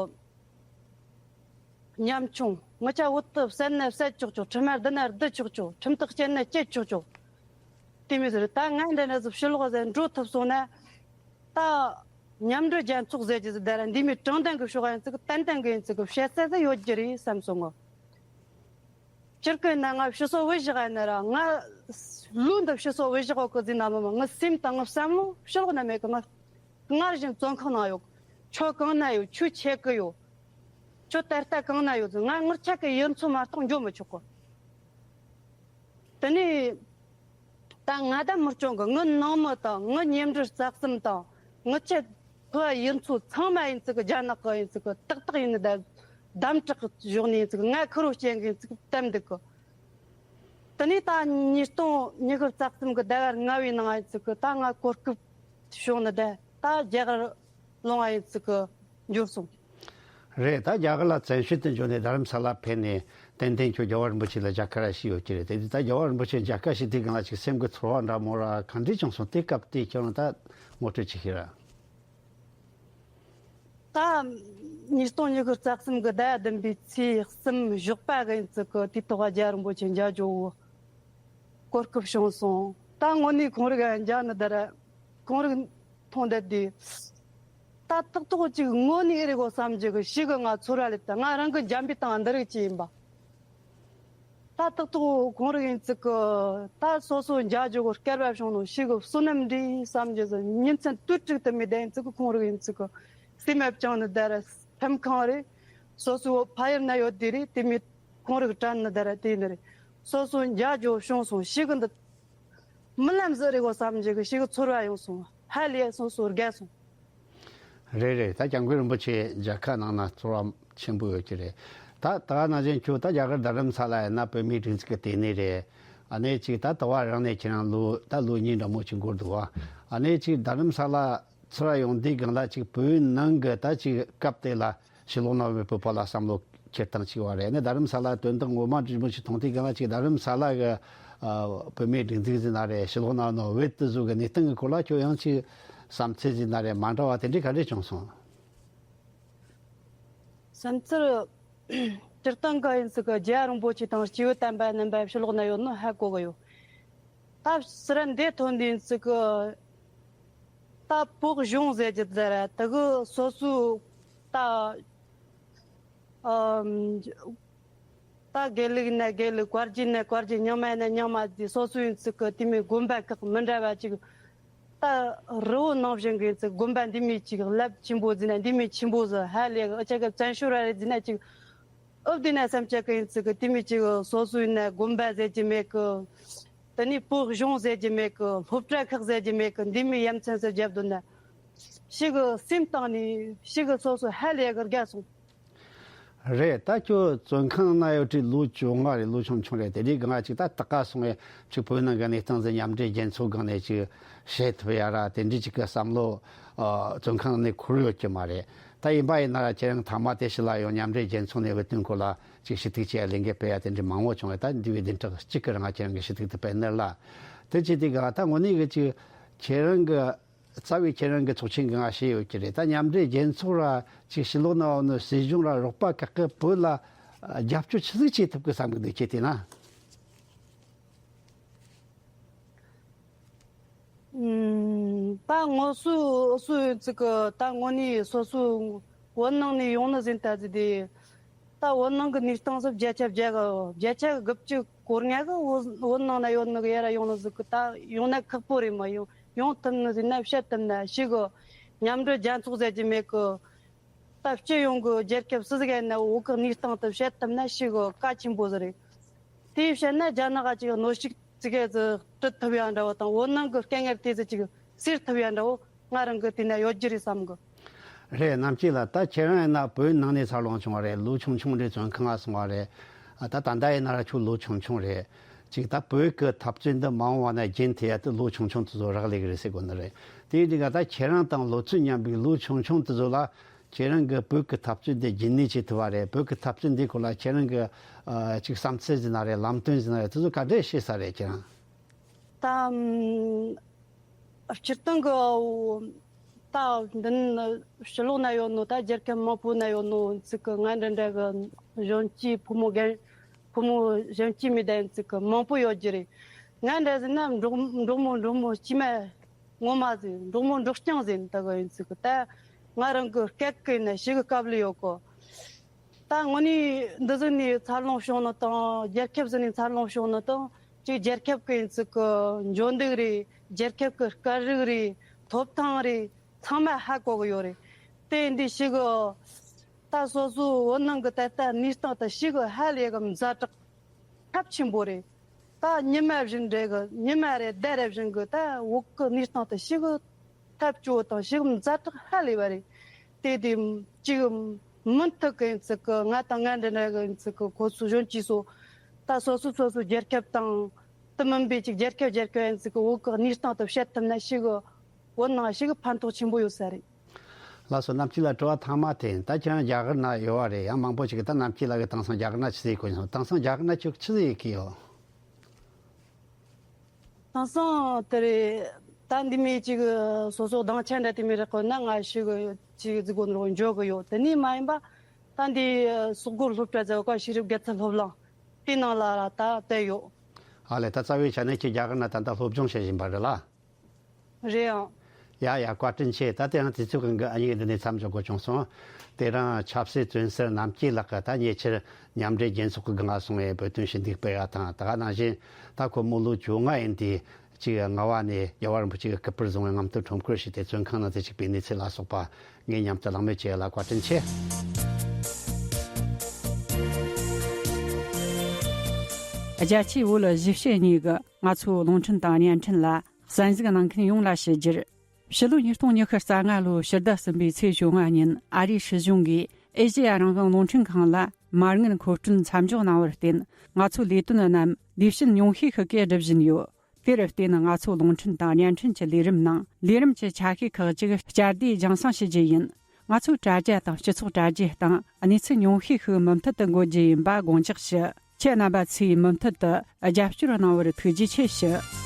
ཉམ་ཆུང་། ང་ཆ་བོད་དུ་བསད་ན་བསད་ཆོག་ཆོག་ཁྲིམས་མ་བསྡུ་ན་བསྡུ་ཆོག་ཆོག་ཁྲིམས་ཐག་བཅད་ན་བཅད་ཆོག་ཆོག་དེ་མི་ཟེར། ད་ང་འདྲ་འདྲ་ཟིག་ཕྱི་ལོགས་ཟེར་འགྲོ་ཐུབ་སོང་ན། ད་མཉམ་འབྲེལ་རྒྱལ་ཚོགས་ཟེར་གྱི་ཟིག་ད་ར་འདི་མི་དྲང་བདེན་གི་ཕྱོགས་ཡིན་ཙི་གི་ཏན་ཏན་གི་ཡིན་ཙི་གི་བཤད་ས་ཟིག་ཡོད་རྒྱུ་རེད་བསམ་སོང་ངོ་། སྤྱིར་གི་ན་ང་ཕྱི་སོ་བུད་བཞག་ཡ་ན་ར། ང་ལུས་འདི་ཕྱི་སོ་བུད་བཞག་གོ་གི་ཟིན་ན་མི་མ། ངའི་སེམས་དང་ངའི་བསམ་བློ་ཕྱི་ལོགས་ན་མེད་གི། ང་སྔར་བཞིན་བཙོན་ཁང་ནང་ཡོད། ཁྱོད་གང་ན་ཡོད། ཁྱོད་ཆེ་གི་ཡོད། ཁྱོད་ད་ལྟ་གང་ན་ཡོད་ཟིན། ང་ངར་ཆ་གི་ཡུལ་ཚོ་མ་གཏོགས་འགྱོ་མི་ཆོག་གི། དེ་ནས་ད་ང་ད་མི་སྐྱོང་གི། ངའི་ནང་མི་དང་ངའི་ཉེ་འབྲེལ་རྩ་གསུམ་དང་ངའི་ཆེད་ཕོ་བ་ཡུལ་ཚོ་ཚང་མ་ཡིན་ཙི་གི་རྒྱ་ནག་གི་ཡིན་ཙི་གི་ཏག་ཏག་ཡིན་ནི་ད། དམ་དྲག་གི་གཞོགས་ནས་ཡིན་ཙི་གི་ང་ཁུར་བོ་སྐྱེན་གི་ཡིན་ཙི་གི་བསྡད་འདུག་གི། དེ་ནས་ད་ཉིས་སྟོང་ཉི་ཤུ་རྩ་གསུམ་གི་ཟླ་བ་ལྔ་བའི་ནང་ཡིན་ཙི་གི་ད་ང་གོ་སྐབས་བྱུང་ནི་ད། ད་རྒྱ་གར་ལོང་བ་ཡིན་ཙི་གི་འབྱོར་སོང་། རེད། ད་རྒྱ་གར་ལ་བཙན་བྱོལ་དུ་འབྱོར་ནས་རྡ་རམ་ས་ལ་ཕེབས་ནས་ཏན་ཏན་ཁྱོད་རྒྱལ་བ་རིན་པོ་ཆེ་ལ་མཇལ་ཁ་ར་ཞུས་ཡོད་ཀྱི་རེད། དེ་དུས་ད་རྒྱལ་བ་རིན་པོ་ཆེ་མཇལ་ཁ་ཞུས་དུས་སྒང་ལ་ཅིག་སེམས་ཀྱི་ཚོར་བ་འདྲ་མོ་ར་ག་འདྲས་བྱུང་སོང་། དེ་སྐབས་དེ་ཁྱོད་རང་ད་ངོ་སྤྲོད་ཅིག་ཤེས་ར། ད་ཉིས་སྟོང་ཉི་ཤུ་རྩ་གསུམ་གི་ཟླ་བདུན་པའི་ཚེས་གསུམ་ཞོགས་པ་གི་ཡིན་ཙི་གི་དེའི་ཐོག་རྒྱལ་བ་རིན་པོ་ཆེ་མཇལ་རྒྱུ་གོ་སྐབས་བྱུང་སོང་། ད་དངོས་གནས་ཁོང་རིག་མཇལ་ནི་ད་ར་ཁོང་རིག་མཐོང་བསྡད་དུས། ད་ཏག་ཏག་ཅིག་དངོས་གནས་ཨེ་རེད་གོ་བསམ་རྒྱུ་གི་ཞིག་གི་ང་ཚོར་བ་ལེབ། ད་ང་རང་གི་འཇམ་པའི་སྟེང་འདི་རིགས་ཅིག་ཡིན་པ། ད་ཏག་ཏག་ཁོང་རིག་ཡིན་ཙི་གི་ད་སོ་སོ་མཇལ་རྒྱུ་གི་སྐལ་བ་བྱུང་ནོ་ཞིག་གི་བསོད་ནམས་འདྲ་བསམ་རྒྱུ་ཟིག་ཉིན་མཚན་དུས་དྲུག་ཏུ་མི་བསྡད་ཡིན་ཙི་གི་ཁོང་རིག་ཡིན་ཙི་གི་སེམས་མ་བཅངས་ནི་ད་ར་ཕམ་ཁང་རེད། སོ་སོའི་ཕ་ཡུལ་ན་ཡོད་དེ་རེད། དེ་མི་ཁོང་རིག་དྲན་ནི་ད་ར་དེ་ནི་རེད། སོ་སོ་མཇལ་རྒྱུ་བྱུང་སོང་ཞིག་གི་འདི། རྨི་ལམ་ཟིག་རེད་གོ་བསམ་རྒྱུ་གི་ཞིག་ཚོར་བ་ཡོང་སོང་། ཧ་ལས་སོང་སོ་དགའ་སོང་། རེད་རེད། ད་སྐྱབས་མགོན་རིན་པོ་ཆེ་མཇལ་ཁ་གནང་ན་ཚོར་བ་ཆེན་པོ་ཡོད་ཀྱི་རེད། ད་ད་ག་ནང་བཞིན་ཁྱོད་ད་རྒྱ་གར་རྡ་རམ་ས་ལ་ཡིན་ན་བོད་མིའི་སྒྲིག་འཛུགས་ཀྱི་ལྟེ་གནས་རེད། ཨ་ནེ་ཅིག་ད་ད་བ་རང་ནས་ཁྱེད་རང་ལོ་ད་ལོ་གཉིས་འདྲ་མོ་ཅིག་འགོར་འདུག་བ། ཨ་ནེ་ཅིག་རྡ་རམ་ས་ལ་ཚུར་ཡོང་དུས་སྒང་ལ་ཅིག་བོད་ནང་གི་ད་ཅིག་སྐབས་དེ་ལ་ཕྱི་ལོགས་ན་བོད་པ་ལ་བསམ་བློ་འཁྱེར་སྟངས་གཅིག་བ་རེད། ནི་རྡ་རམ་ས་ལ་དོན་དག་ངོ་མ་འདྲི་མོ་ཞིག་མཐོང་དུས་སྒང་ལ་ཅིག་རྡ་རམ་ས་ལ་གི་ཨ་བོད་མིའི་སྒྲིག་འཛུགས་ཟིན་ན་རེད། ཕྱི་ལོགས་ན་ནོ་བོད་དུ་བཟོ་གི་གནས་སྟངས་ཀྱི་སྐོར་ལ་ཁྱོད་ཡང་ཅིག་བསམ་ཚུལ་ཟིན་ན་རེད། མ་འདྲ་བ་དེ་འདྲའི་ག་འདྲས་བྱུང་སོང་། བསམ་ཚུལ། སྤྱིར་བཏང་གི་ཡིན་ཙི་གི་རྒྱལ་བ་རིན་པོ་ཆེ་དང་སྐྱེས་བུ་དམ་པ་རྣམ་པ་ཕྱི་ལོགས་ན་ཡོད་ནོ་ཧ་གོ་གི་ཡོད། ད་སི་ར་འདི་ཐོན་དུས་ཚིག་གི་ད་བོད་གཞུང་ཟེར་གྱི་ཟེར་དེ་གི་སོ་སོའི་ད་ཨམ། ད་དགེ་ལུགས་ནས་དགེ་ལུགས། བཀའ་བརྒྱུད་ནས་བཀའ་བརྒྱུད། རྙིང་མ་ནས་རྙིང་མ་ཟེར་སོ་སོའི་ཚིག་གི་དེ་མོའི་དགོན་པ་ཁག་མི་འདྲ་བ་ཅིག་ད་རི་བོ་ནང་བཞིན་གྱི་ཚིག་དགོན་པ་འདི་མོའི་ཅིག་རླབས་ཆེན་པོ་ཟེར་ན་འདི་མོའི་ཆེན་པོ་ཟེར་ཧ་ལས་གི་ཨུ་ཅག་གི་བཙན་བྱོལ་ར་རེད་ཟེར་ན་ཅིག་ཨུབ་དེ་ན་སེམས་ཅག་གི་ཚིག་གི་དེ་མོའི་ཅིག་སོ་སོའི་ནས་དགོན་པ་ཟེར་གྱི་མེད་གི། དེ་ནས་བོད་གཞུང་ཟེར་གྱི་མེད་གི། སློབ་གྲྭ་ཁག་ཟེར་གྱི་མེད་གི། འདི་མོའི་ཡ་མཚན་ཟེར་རྒྱབ་དུ་ན་ཞིག་གི་སེམས་གཏིང་ནས་ཞིག་གི་སོ་སོ་ཧ་ལས་གི་དགའ་སོང་། རེད། ད་ཁྱོད་བཙོན་ཁང་ན་ཡོད་དུས་ལོ་བཅོ་ལྔ་རེད། ལོ་ཆུང་ཆུང་རེད། དེ་འདྲའི་སྒང་ཅིག་ད་དག་ག་སོང་བས་ཅིག་བོད་ནང་གི་གནས་སྟངས་ཟེར་མཉམ་འབྲེལ་རྒྱལ་ཚོགས་སྒང་ནས་ཅིག་བཤད་ཐུབ་ཡ་ར་དེ་འདྲའི་ཅིག་གི་བསམ་བློ་ཨ་བཙོན་ཁང་ནས་འཁོར་ཡོད་ཀྱི་མ་རེད། ད་ཡིན་པ་ཡིན་ན་ར་ཁྱེད་རང་ཐ་མ་དེ་ཕྱི་ལ་ཡོང་མཉམ་འབྲེལ་རྒྱལ་ཚོགས་ནས་བོད་དོན་སྐོར་ལ་ཅིག་ཞུ་གཏུག་བྱེད་ཡ་ལས་འགུལ་སྤེལ་ཡ་དེ་འདྲའི་མང་བོ་བྱུང་བས། ད་འདི་བའི་བདུན་ཕྲག་གཅིག་གི་རིང་ཁྱེད་རང་གི་ཞུ་གཏུག་དེ་སྤེལ་ནི་ལ། དེ་བྱས་དུས་ག་ད་དངོས་གནས་གི་ཅིག་ཁྱེད་རང་གི་རྩ་བའི་ཁྱེད་རང་གི་ཚོགས་ཆེན་གི་ང་ཞེས་ཡོད་ཀྱི་རེད། ད་མཉམ་འབྲེལ་རྒྱལ་ཚོགས་ར་ཅིག་ཕྱི་ལོགས་ན་འོ་ནི་སྲིད་གཞུང་ར་རོགས་པ་ཁག་གི་བོད་ལ་རྒྱབ་སྐྱོར་ཆི་ཟིག་བྱེད་ཐུབ་གི་བསམ་གི་འདུག་ཁྱེད་དེ་ན། ཨུམ། ད་ངོ་སོ་སོའི་ཚིག་གི་ད་དངོས་གནས་སོ་སོའི་བོད་ནང་ནས་ཡོང་ནི་ཟིན་ད་ཟི་དེ། ད་བོད་ནང་གི་གནས་སྟངས་སུ་བརྒྱ་ཆ་བརྒྱ་གི་བརྒྱ་ཆ་དགུ་བཅུ་སྐོར་ལྔ་གི་བོད་བོད་ནང་ན་ཡོད་ནི་གི་ཡ་ར་ཡོང་ནི་ཟིག་གི། ད་ཡོང་ན་ཁག་པོ་རེད། མ་ཡོང་ཡོང་ཐུབ་ནི་ཟིན་ན་བཤད་ཐུབ་ན་ཞིག་གི་མཉམ་འབྲེལ་རྒྱལ་ཚོགས་ཟེར་གྱི་མེད་གི། ད་སྤྱི་ཡོངས་ཀྱི་རྒྱལ་ཁབ་སུ་ཟིག་ཡིན་ན་བོད་ཀྱི་གནས་སྟངས་དེ་བཤད་ཐུབ་ན་ཞིག་གི་གལ་ཆེན་པོ་ཟིག་རེད། དེ་བཤད་ན་རྒྱ་ནག་ག་ཅིག་གནོན་ཤུགས་ཙི་གེ་ཟིག་སྤྲད་ཐུབ་ཡ་འདྲ་བོ་དང་བོད་ནང་གི་དཀའ་ངལ་དེ་ཟིག་ཅིག་སེལ་ཐུབ་ཡ་འདྲ་བོ་ང་རང་གི་དེ་ན་ཡོད་རྒྱུ་རེད་བསམ་གི། རེད། རྣམ་སྐྱིད་ལགས། ད་ཁྱེད་རང་ཡིན་ན་བོད་ནང་ནས་འཚར་ལོངས་བྱུང་བ་རེད། ལོ་ཆུང་ཆུང་རེད། བཙོན་ཁང་ང་སོང་བ་རེད། ཨ་ད་ད་ལྟ་ཡིན་ན་ར་ཁྱོད་ལོ་ཆུང་ཆུང་རེད། ཅིག་ད་བོད་ཀྱི་འཐབ་རྩོད་འདི་མ་འོངས་བ་ན་རྒྱུན་མཐུད་ཡ་དེ་ལོ་ཆུང་ཆུང་དེ་ཚོ་རག་ལས་གི་རེད་ཟེར་དགོས་ནི་རེད། དེའི་དུས་ག་ད་ཁྱེད་རང་དང་ལོ་ཚོད་མཉམ་པའི་ལོ་ཆུང་ཆུང་དེ་ཚོ་ལ་ཁྱེད་རང་གི་བོད་ཀྱི་འཐབ་རྩོད་འདི་རྒྱུན་གནས་བྱེད་ཐུབ་པ་རེད། བོད་ཀྱི་འཐབ་རྩོད་འདིའི་སྐོར་ལ་ཁྱེད་རང་གི་ཨ་ཅིག་བསམ་ཚུལ་ཟིན་ན་རེད། ལམ་སྟོན་ཟིན་ན་རེད། དེ་ཚོ་ག་འདྲས་ཤེས་ས་རེད་ཁྱེད་རང་། ད་ཨམ་སྤྱིར་བཏང་གི་ད་འདི་ནི་ཕྱི་ལོགས་ན་ཡོད་ནོ་ད་རྒྱལ་ཁབ་མང་པོ་ན་ཡོད་ནོ་ཚིག་གི་ང་འདྲ་འདྲ་གི་གཞོན་སྐྱེས་ཕོ་མོ་རྒན་ཕོ་མོ་གཞོན་སྐྱེས་མི་ལྡན་ཚིག་གི་མང་པོ་ཡོད་རྒྱུ་རེད། ང་འདྲ་ཟིན་ན་འབྲོག་འབྲོག་མོ་འབྲོག་མོ་སྐྱེས་མ་ངོ་མ་ཟིན། འབྲོག་མོ་འབྲོག་རྐྱང་ཟིན་ད་གི་ཡིན་ཚིག་གི་ད་ང་རང་གི་སྐད་གི་ན་ཞིག་གི་སྐབས་ལ་ཡོད་གོ། ད་དངོས་གནས་འདི་ཟིན་ནས་འཚར་ལོངས་བྱུང་ནི་དང་རྒྱལ་ཁབ་ཟིན་ནས་འཚར་ལོངས་བྱུང་ནི་དང་ཅིག་རྒྱལ་ཁབ་ཀྱི་ཡིན་ཚུལ་གྱི་འཇོན་འདུག་རེད། རྒྱལ་ཁབ་ཀྱི་སྐད་རིགས་རེད། ཐོབ་ཐང་རེད། ཚང་མ་ཧ་གོ་གི་ཡོད་རེད། དེ་འདི་ཞིག་གི་ད་སོ་སོའི་བོད་ནང་གི་ད་ལྟ་གནས་སྟངས་ད་ཞིག་གི་ཧ་ལས་གི་ཛ་དྲག་ཚབས་ཆེན་པོ་རེད། ད་ཉི་མ་བཞིན་འདྲ་གི་ཉི་མ་རེ་ཟླ་རེ་བཞིན་གི་ད་བོད་གི་གནས་སྟངས་ད་ཞིག་གི་ཐབས་སྐྱོ་དང་ཞིག་ཛ་དྲག་ཧ་ལས་པ་རེད། དེ་དེ་གཅིག་མུ་མཐུད་གི་ཡིན་ཚུལ་གི་ང་དང་ང་འདྲ་འདྲ་གི་ཡིན་ཚུལ་གི་ཁོ་ཚོ་གཞོན་སྐྱེས་ཚོ་ད་སོ་སོ་སོ་སོ་རྒྱལ་ཁབ་དང་དེ་མིན་པའི་ཅིག་རྒྱལ་ཁབ་རྒྱལ་ཁབ་ཡིན་ཚུལ་གི་བོད་གི་གནས་སྟངས་དེ་བཤད་ཐུབ་ན་ཞིག་གི་བོད་ནང་ཞིག་གི་ཕན་ཐོགས་ཆེན་པོ་ཡོད་ས་རེད། ལགས་སོ། རྣམ་སྐྱིད་ལགས། དྲི་བ་ཐ་མ་དེ་ཡིན། ད་ཁྱེད་རང་རྒྱ་གར་ན་ཡོད་བ་རེད། ཡང་མང་པོ་ཞིག་གིས་ད་རྣམ་སྐྱིད་ལགས་ཀྱིས་དེང་སང་རྒྱ་གར་ན་ཆི་ཟིག་གོ་སོང་། དེང་སང་རྒྱ་གར་ན་ཁྱོད་ཆི་ཟིག་ཡེད་གི་ཡོད། དེང་སང་དེ་རེད། ད་འདི་མི་གཅིག་སོ་སོ་སྡིངས་ཆ་འདྲ་དེ་མི་རེད་གོ་ན་ང་ཞིག་གཅིག་ཟིག་གོ་ནོར་འཇོག་གི་ཡོད། དེ་ནས་མ་ཡིན་པ་ད་འདི་སོག་པོར་སློབ་གྲྭ་ཟེར་བ་ཤེས་རིག་དགེ་རྩ་སློབ་གླིང་དེ་ནང་ལ་ད་བསྡད་ཡོད། ཨ་ལས། ད་རྩ་བའི་ཆ་ནས་ཁྱེད་རྒྱ་གར་ན་ད་ལྟ་སློབ་སྦྱོང་བྱེད་བཞིན་པ་རེད་ལ། རེད་ཨང་། ཡ་ཡ། བཀའ་དྲིན་ཆེ། ད་དེ་རིང་དུས་ཚོད་ཀྱི་འགན་ཨ་མྱེས་འདི་ནས་མཚམས་འཇོག་དགོས་བྱུང་སོང་། དེ་རིང་ཆབ་སྲིད་བཙོན་ཟུར་རྣམ་རྒྱལ་ལགས་ཀྱིས་ད་ཉེ་ཆར་མཉམ་འབྲེལ་རྒྱལ་ཚོགས་ཀྱི་སྒང་སོང་བའི་བོད་དོན་ཞུ་གཏུག་སྤེལ་བ་དང་། ད་ག་ནང་བཞིན་ད་ཁོ་མོ་ལོ་བཅོ་ལྔ་ཡིན་དུས་ཅིག་རྔ་བ་ནས་རྒྱལ་བ་རིན་པོ་ཆེ་གི་སྐུ་པར་བཟུང་བའི་རྔམ་སྟོན་ཁྲོམ་སྐོར་ཞུས་ཏེ་བཙོན་ཁང་ནང་དུ་ཅིག་པའི་གནས་ཚུལ་ལ་སོགས་པ་ངས་མཉམ་དུ་གླེང་མོལ་བྱས་ལ། བཀའ་དྲིན་ཆེ། རྒྱ་ཆེའི་བོད་གཞིས་བྱེས་གཉིས་ཀྱི་ང་ཚོའི་རླུང་འཕྲིན་དང་བརྙན་འཕྲིན་ལ་གསན་གཟིགས་གནང་མཁན་ཡོངས་ལ་ཞུ་རྒྱུར། ཕྱི་ལོ་ཉིས་སྟོང་ཉི་ཤུ་རྩ་ལྔ་ལོའི་ཕྱི་ཟླ་གསུམ་པའི་ཚེས་བཅོ་ལྔ་ཉིན་ཨ་རིའི་སྲིད་གཞུང་གིས་ཨེ་ཤེ་ཡ་རང་དབང་རླུང་འཕྲིན་ཁང་ལ་མ་དངུལ་མཁོ་སྤྲོད་མཚམས་འཇོག་གནང་བར་བརྟེན། ང་ཚོའི་ལས་དོན་རྣམས་ལས་བྱེད་ཉུང་ཤས་ཤིག་གིས་སྒྲུབ་བཞིན་ཡོད། དེར་བརྟེན་ང་ཚོའི་རླུང་འཕྲིན་དང་བརྙན་འཕྲིན་གྱི་ལས་རིམ་ནང་ལས་རིམ་གྱི་ཆ་ཤས་ཁག་ཅིག་བསྐྱར་ཟློས་རྒྱང་སྲིང་ཞུ་རྒྱུ་ཡིན། ང་ཚོའི་དྲ་རྒྱ་དང་སྤྱི་ཚོགས་དྲ་རྒྱའི་སྟེང་གནས་ཚུལ་ཉུང་ཤས་ཤིག་མུ་མཐུད་དུ་འགོད་རྒྱུ་ཡིན་པ་དགོངས་འཇགས་ཞུ། ཁྱེད་རྣམ་པ་ཚོས་མུ་མཐུད་དུ་རྒྱབ་སྐྱོར་གནང་བར་ཐུགས་རྗེ་ཆེ་ཞུ།